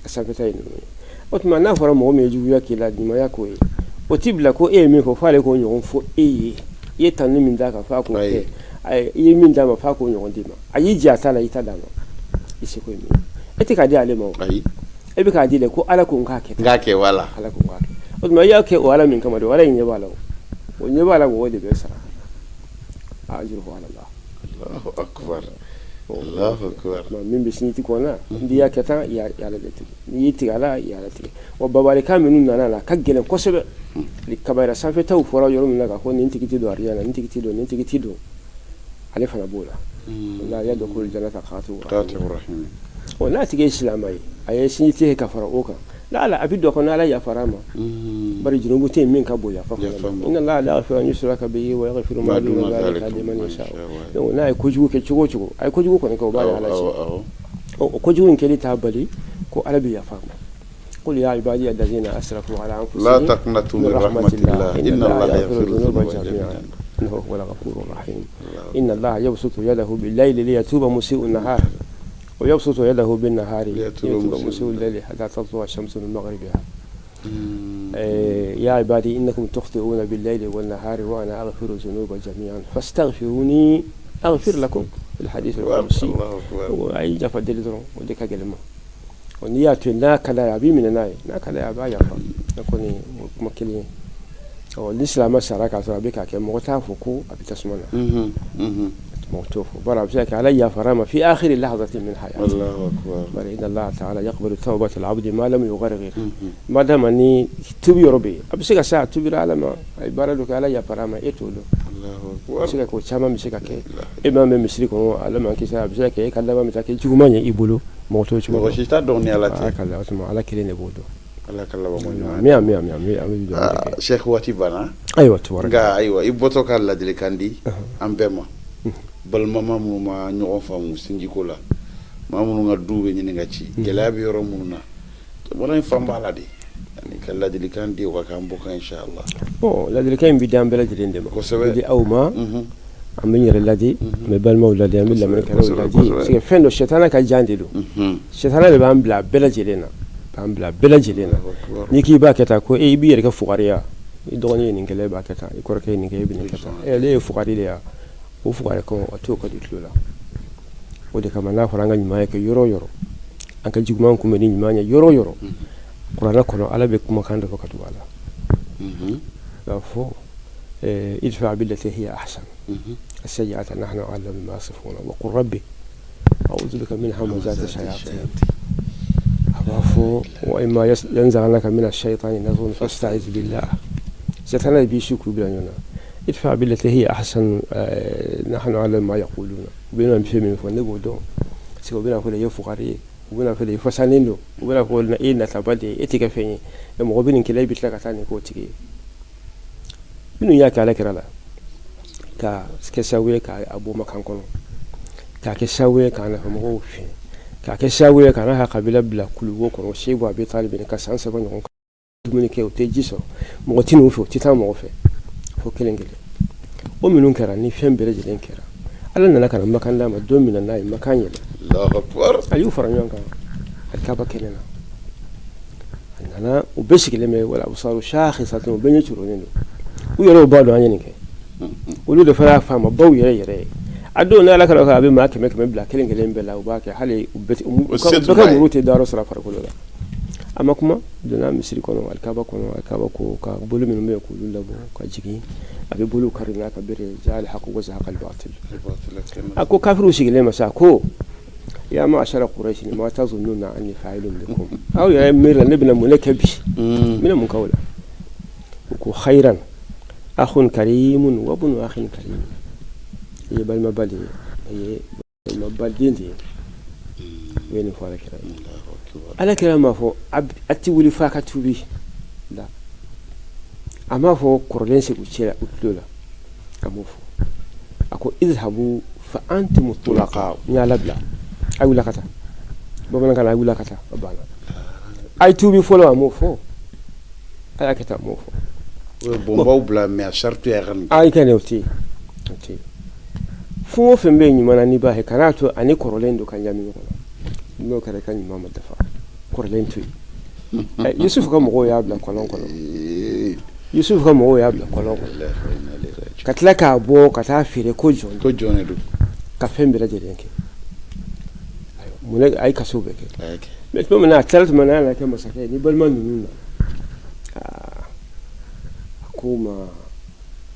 a sanfɛta ye ninnu ye. O tuma n'a fɔra mɔgɔ min ye juguya k'i la, ɲumanya k'o ye, o t'i bila ko e ye min fɔ f'ale k'o ɲɔgɔn fɔ e ye. I ye tanu min d'a kan f'a k'o kɛ, i ye min d'a ma f'a k'o ɲɔgɔn d'i ma. A y'i jɛ a ta la, i ta d'a ma, i seko ye min ye. E tɛ k'a di ale ma o, ayi, e bɛ k'a di de ko Ala ko n k'a kɛ tan. N k'a kɛ, wala. Ala ko n k'a kɛ. O tuma i y'a kɛ o Ala min kama de, o Ala in ɲɛ b'a la, o o ɲɛ b'a la, o de bɛ sara ajruhu ala Allah. Allahu akbar, Allahu akbar. Min bɛ sinji kɔnɔ, n'i y'a kɛ tan, i y'a Ala de tigɛ, n'i y'i tigɛ a la, i y'Ala tigɛ. Wa babalikan minnu nana la ka gɛlɛn kosɛbɛ, kabayira sanfɛtaw fɔra yɔrɔ min na k'a fɔ nin tigi tɛ don arijana na, nin tigi tɛ don, nin tigi tɛ don, ale fana b'o la. La yadkhulul jannata qati'u rahim. Ɔ n'a tigi ye silamɛ ye, a ye sinji tigɛ ka fara o kan, la a bɛ don a kɔnɔ, Ala yafara a ma. Bari junubu tɛ yen min ka bon yafa fana ma. Inna Allaha la yaghfiru an yushraka bihi wa yaghfiru ma duna dhalika liman yasha. Donc n'a ye kojugu kɛ cogo o cogo, a ye kojugu kɔni kɛ, o b'a ni Ala cɛ. O kojugu in kɛli t'a bali ko Ala bɛ yafa a ma. Qul ya ibadiya alladhina asrafu ala anfusihim la taqnatu min rahmatillah inna Allaha yaghfiru dhunuba jami'an innahu huwal ghafurur rahim. Inna Allaha yabsutu yadahu bil layli liyatuba musii'un nahar wa yabsutu yadahu bin nahari liyatuba musii'ul layli hatta tatlu'a ash-shamsu min maghribiha. Ya ibadi innakum tukhti'una bil layli wan nahari wa ana aghfiru dhunuba jami'an fastaghfiruni aghfir lakum. Fil hadith al-qudsi. A ye yafa deli dɔrɔn, o de ka gɛlɛn ma. N'i y'a to n'a ka d'a ye, a b'i minɛ n'a ye, n'a ka d'a ye, a b'a yafa. Ne kɔni o kuma kelen ye. Ɔ ni silamɛ sara k'a sɔrɔ a bɛ k'a kɛ, mɔgɔ t'a fɔ ko a bɛ tasuma na, mɔgɔ t'o fɔ. Bari a bɛ se ka kɛ Ala yafara a ma fi akhiri lahzatin min hayati. Bari inna Allaha ta'ala yaqbalu tawbata al-abdi ma lam yugharghir, ma dama ni tubi yɔrɔ bɛ yen, a bɛ se ka sa, a tubira Ala ma, a ye baara dɔ kɛ, Ala yafara a ma, e t'o dɔn. A bɛ se ka kɛ, o caman bɛ se ka kɛ. E maa bɛ misiri kɔnɔ, Ala m'an kisi, a bɛ se ka kɛ e ka laban bɛ taa kɛ juguman ye i bolo, mɔgɔ t'o cogo mɔgɔ si t'a dɔn ni Ala tɛ. Ala kelen de b'o dɔn. Ala ka laban ko ɲuman. Ami, ami, ami, ami, ami. Cheikh, waati banna. Ayiwa, tubarakala. Nka ayiwa, i bɔtɔ ka ladilikan di an bɛɛ ma, balimama minnu ma ɲɔgɔn faamu sinjiko la, maa minnu ka du bɛ ɲini ka ci, gɛlɛya bɛ yɔrɔ minnu na, jamana in fan b'a la de, ani ka ladilikan di o ka k'an bɔ kan, inshallah. Bon, ladilikan in bɛ di an bɛɛ lajɛlen de ma. Kosɛbɛ. Bɛ di aw ma, an bɛ n yɛrɛ ladi, an bɛ balimaw ladi, an bɛ lamɛnnikɛlaw ladi, parce que fɛn dɔ, sɛtana ka jan de don. Sɛtana de b'an bila bɛɛ lajɛlen na, b'an bila bɛɛ lajɛlen na. N'i k'i b'a kɛ tan, ko e i b'i yɛrɛ kɛ fugariya, i dɔgɔnin ye nin kɛ, e b'a kɛ tan, i kɔrɔkɛ ye nin kɛ, e bɛ nin kɛ tan, ale ye fugari de ye. O fugari kan, a t'o ka di tulo la. O de kama n'a fɔra an ka ɲuman kɛ yɔrɔ o yɔrɔ, an ka juguman kunbɛn ni ɲuman ye yɔrɔ o yɔrɔ. Kuranɛ kɔnɔ, Ala bɛ kumakan dɔ fɔ ka tugu a la, b'a fɔ idfa billati hiya ahsan as-sayyi'ata nahnu a'lamu bima yasifuna wa qul rabbi a'udhu bika min hamazati shayatin. A b'a fɔ wa imma yanzaghannaka mina shaytani nazghun fasta'iz billah. Sɛtana de b'i su k'u bila ɲɔgɔn na. Idfa billati hiya ahsan nahnu a'lamu ma yaquluna. U bɛna fɛn min fɔ, ne b'o dɔn. Parce que u bɛna fɔ de i ye fugari ye, u bɛna fɔ de i fasanen don, u bɛna fɔ e ye nataba de ye, e tɛ kɛ fɛn ye, mɔgɔ bɛ nin kɛlɛ, e bɛ tila ka taa nin k'o tigi ye. Minnu y'a kɛ Ala kira la, ka kɛ sababu ye k'a bɔ Makan kɔnɔ, k'a kɛ sababu ye k'a nafa mɔgɔw fiɲɛ, k'a kɛ sababu ye k'a n'a ka kabila bila kuluwo kɔnɔ, Sebu Abi Talibi ka san 3 ɲɔgɔn dumuni kɛ, u tɛ ji sɔrɔ, mɔgɔ tɛ n'u fɛ, u tɛ taa mɔgɔ fɛ fo kelen kelen. O minnu kɛra ni fɛn bɛɛ lajɛlen kɛra, Ala nana ka na Makan d'a ma don min na, n'a ye Makan yɛlɛ, a y'u fara ɲɔgɔn kan Alikaba kɛnɛ na. A nana, u bɛɛ sigilen bɛ, wal absaru shakhisatun, u bɛɛ ɲɛ curunnen don, u yɛrɛ b'a dɔn an ye nin kɛ. Olu de fana y'a faamabaw yɛrɛ yɛrɛ ye. A don ni Ala kɛra a bɛ maa 100 100 bila kelen kelen bɛɛ la, u b'a kɛ hali u bɛɛ ka muru tɛ dayɔrɔ sɔrɔ farikolo la. A ma kuma, donna misiri kɔnɔ, Alikaba kɔnɔ, Alikaba ko ka bolo minnu bɛ yen k'olu labɔ ka jigin, a bɛ bolo kari n'a ka bere, ja al-haqu wa zahaqa al-batil. A ko kafiriw sigilen ma sa, ko ya ma'ashara quraish ma tazunnuna anni fa'ilun bikum, aw yɛrɛ miiri la ne bɛna mun ne kɛ bi, n bɛna mun k'aw la? U ko khairan akhun karimun wa ibnu akhin karim, i ye balimaba de ye, i ye balimaba den de ye. U ye nin fɔ Ala kira ye. Ala kira m'a fɔ a ti wuli f'a ka tubi la, a m'a fɔ kɔrɔlen segu cɛ u tulo la, a m'o fɔ. A ko izhabu fa antum tulaqa, n y'a labila, a wulila ka taa. Bamanankan na, a wulila ka taa, a banna. A ye tuubi fɔlɔ, a m'o fɔ. A y'a kɛ tan, a m'o fɔ. Bon, b'aw bila, mais a sariti y'a ka nin. A ka nin, o tɛ yen, o tɛ yen. Fɛn o fɛn bɛ yen ɲuman na, n'i b'a kɛ, kan'a to ani kɔrɔlen don ka ɲami ɲɔgɔn na. N'o kɛra, i ka ɲuman ma dafa. Kɔrɔlen to yen. Yusufu ka mɔgɔw y'a bila kɔlɔn kɔnɔ. Yusufu ka mɔgɔw y'a bila kɔlɔn kɔnɔ ka tila k'a bɔ ka taa feere ko jɔn, ko jɔn de don, ka fɛn bɛɛ lajɛlen kɛ. Mun a ye kaso bɛɛ kɛ. Mais tuma min na a tilala, tuma min na a nana kɛ masakɛ ye, ni balima ninnu na, a ko ma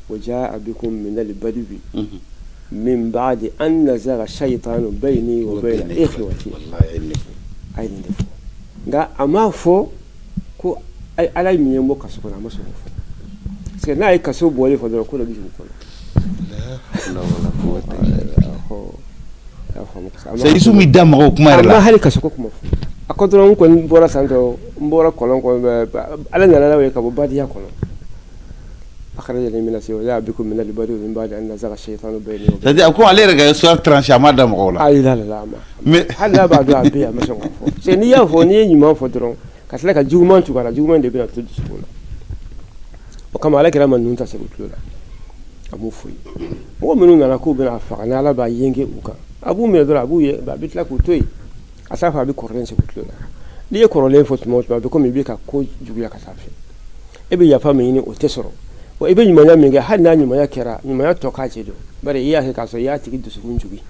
wa jaa bikum minal badwi min ba'di an nazaga shaytanu bayni wa bayna ikhwati. A ye nin de fɔ, nka a m'a fɔ ko Ala ye min ye n bɔ kaso kɔnɔ. A ma sɔn k'o fɔ, parce que n'a ye kaso bɔlen fɔ dɔrɔn, ko dɔ bɛ jigin o kɔnɔ. Yusufu m'i da maga o kuma yɛrɛ la. A ma hali kaso ko kuma fɔ. A ko dɔrɔn, n kɔni bɔra san tɔ, n bɔra kɔlɔn kɔnɔ, Ala nana n'aw ye ka bɔ badiya kɔnɔ. Akhrajani mina wa jaa bikum minal badwi min ba'di an nazaga shaytanu bayni. C'est-à-dire, a ko ale yɛrɛ ka histoire tranché, a ma da mɔgɔw la. Ayi, la la, a ma. Mais hali n'a b'a dɔn, a bɛ yen, a ma sɔn k'a fɔ, parce que n'i y'a fɔ, n'i ye ɲuman fɔ dɔrɔn ka tila ka juguman tugu a la, juguman de bɛna to dusukun na. O kama Ala kira ma ninnu ta segin tulo la, a m'o fɔ ye. Mɔgɔ minnu nana k'u bɛna faga, ni Ala b'a yenge u kan, a b'u minɛ dɔrɔn, a b'u ye, a bɛ tila k'u to yen. A t'a fɔ a bɛ kɔrɔlen segin tulo la. N'i ye kɔrɔlen fɔ tuma o tuma, a bɛ komi i bɛ ka ko juguya ka taa fɛ. E bɛ yafa min ɲini, o tɛ sɔrɔ. Wa i bɛ ɲumanya min kɛ, hali n'a ɲumanya kɛra, ɲumanya tɔ k'a cɛ don, bari i y'a kɛ k'a sɔrɔ i y'a tigi dusukun jogin,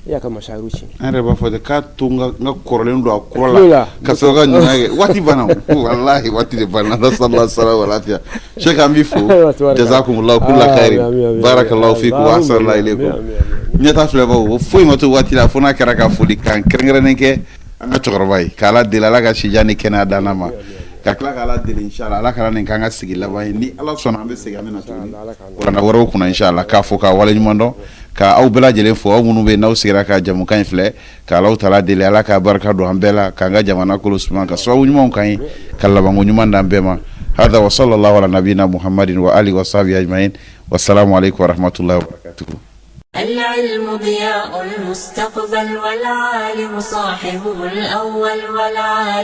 i y'a ka masayaru tiɲɛ. An yɛrɛ b'a fɔ ten k'a to n ka kɔrɔlen don a kɔrɔ la ka sɔrɔ ka ɲuman kɛ. Waati banna, walahi waati de banna. Nasallahu salama wa lafiya. Cheikh, an b'i fo. Jazakumullahu kulla khairin, barakallahu fikum wa ahsanallahu ilaykum. Ɲɛta filɛbaw, o foyi ma to waati la fo n'a kɛra ka foli kan kɛrɛnkɛrɛnnen kɛ an ka cɛkɔrɔba ye, k'Ala deli Ala ka sijan ni kɛnɛya d'an ma, ka tila k'Ala deli inshallah Ala kana nin k'an ka sigi laban ye. Ni Ala sɔnna, an bɛ segin, an bɛ na tuguni kuranna wɛrɛw kunna inshallah, k'a fo k'a waleɲuman dɔn, ka aw bɛɛ lajɛlen fo, aw minnu bɛ yen n'aw sigira ka jamukan in filɛ, ka Alahu taala deli Ala ka barika don an bɛɛ la, k'an ka jamana kolo suma, ka sababu ɲumanw k'an ye, ka labanko ɲuman d'an bɛɛ ma. Hada wa sallallahu ala nabina muhammadin wa alihi wa sahbihi ajma'in. Wassalamu alaikum wa rahmatullahi wa barakatuh. العلم ضياء المستقبل والعالم صاحبه الأول والعالم.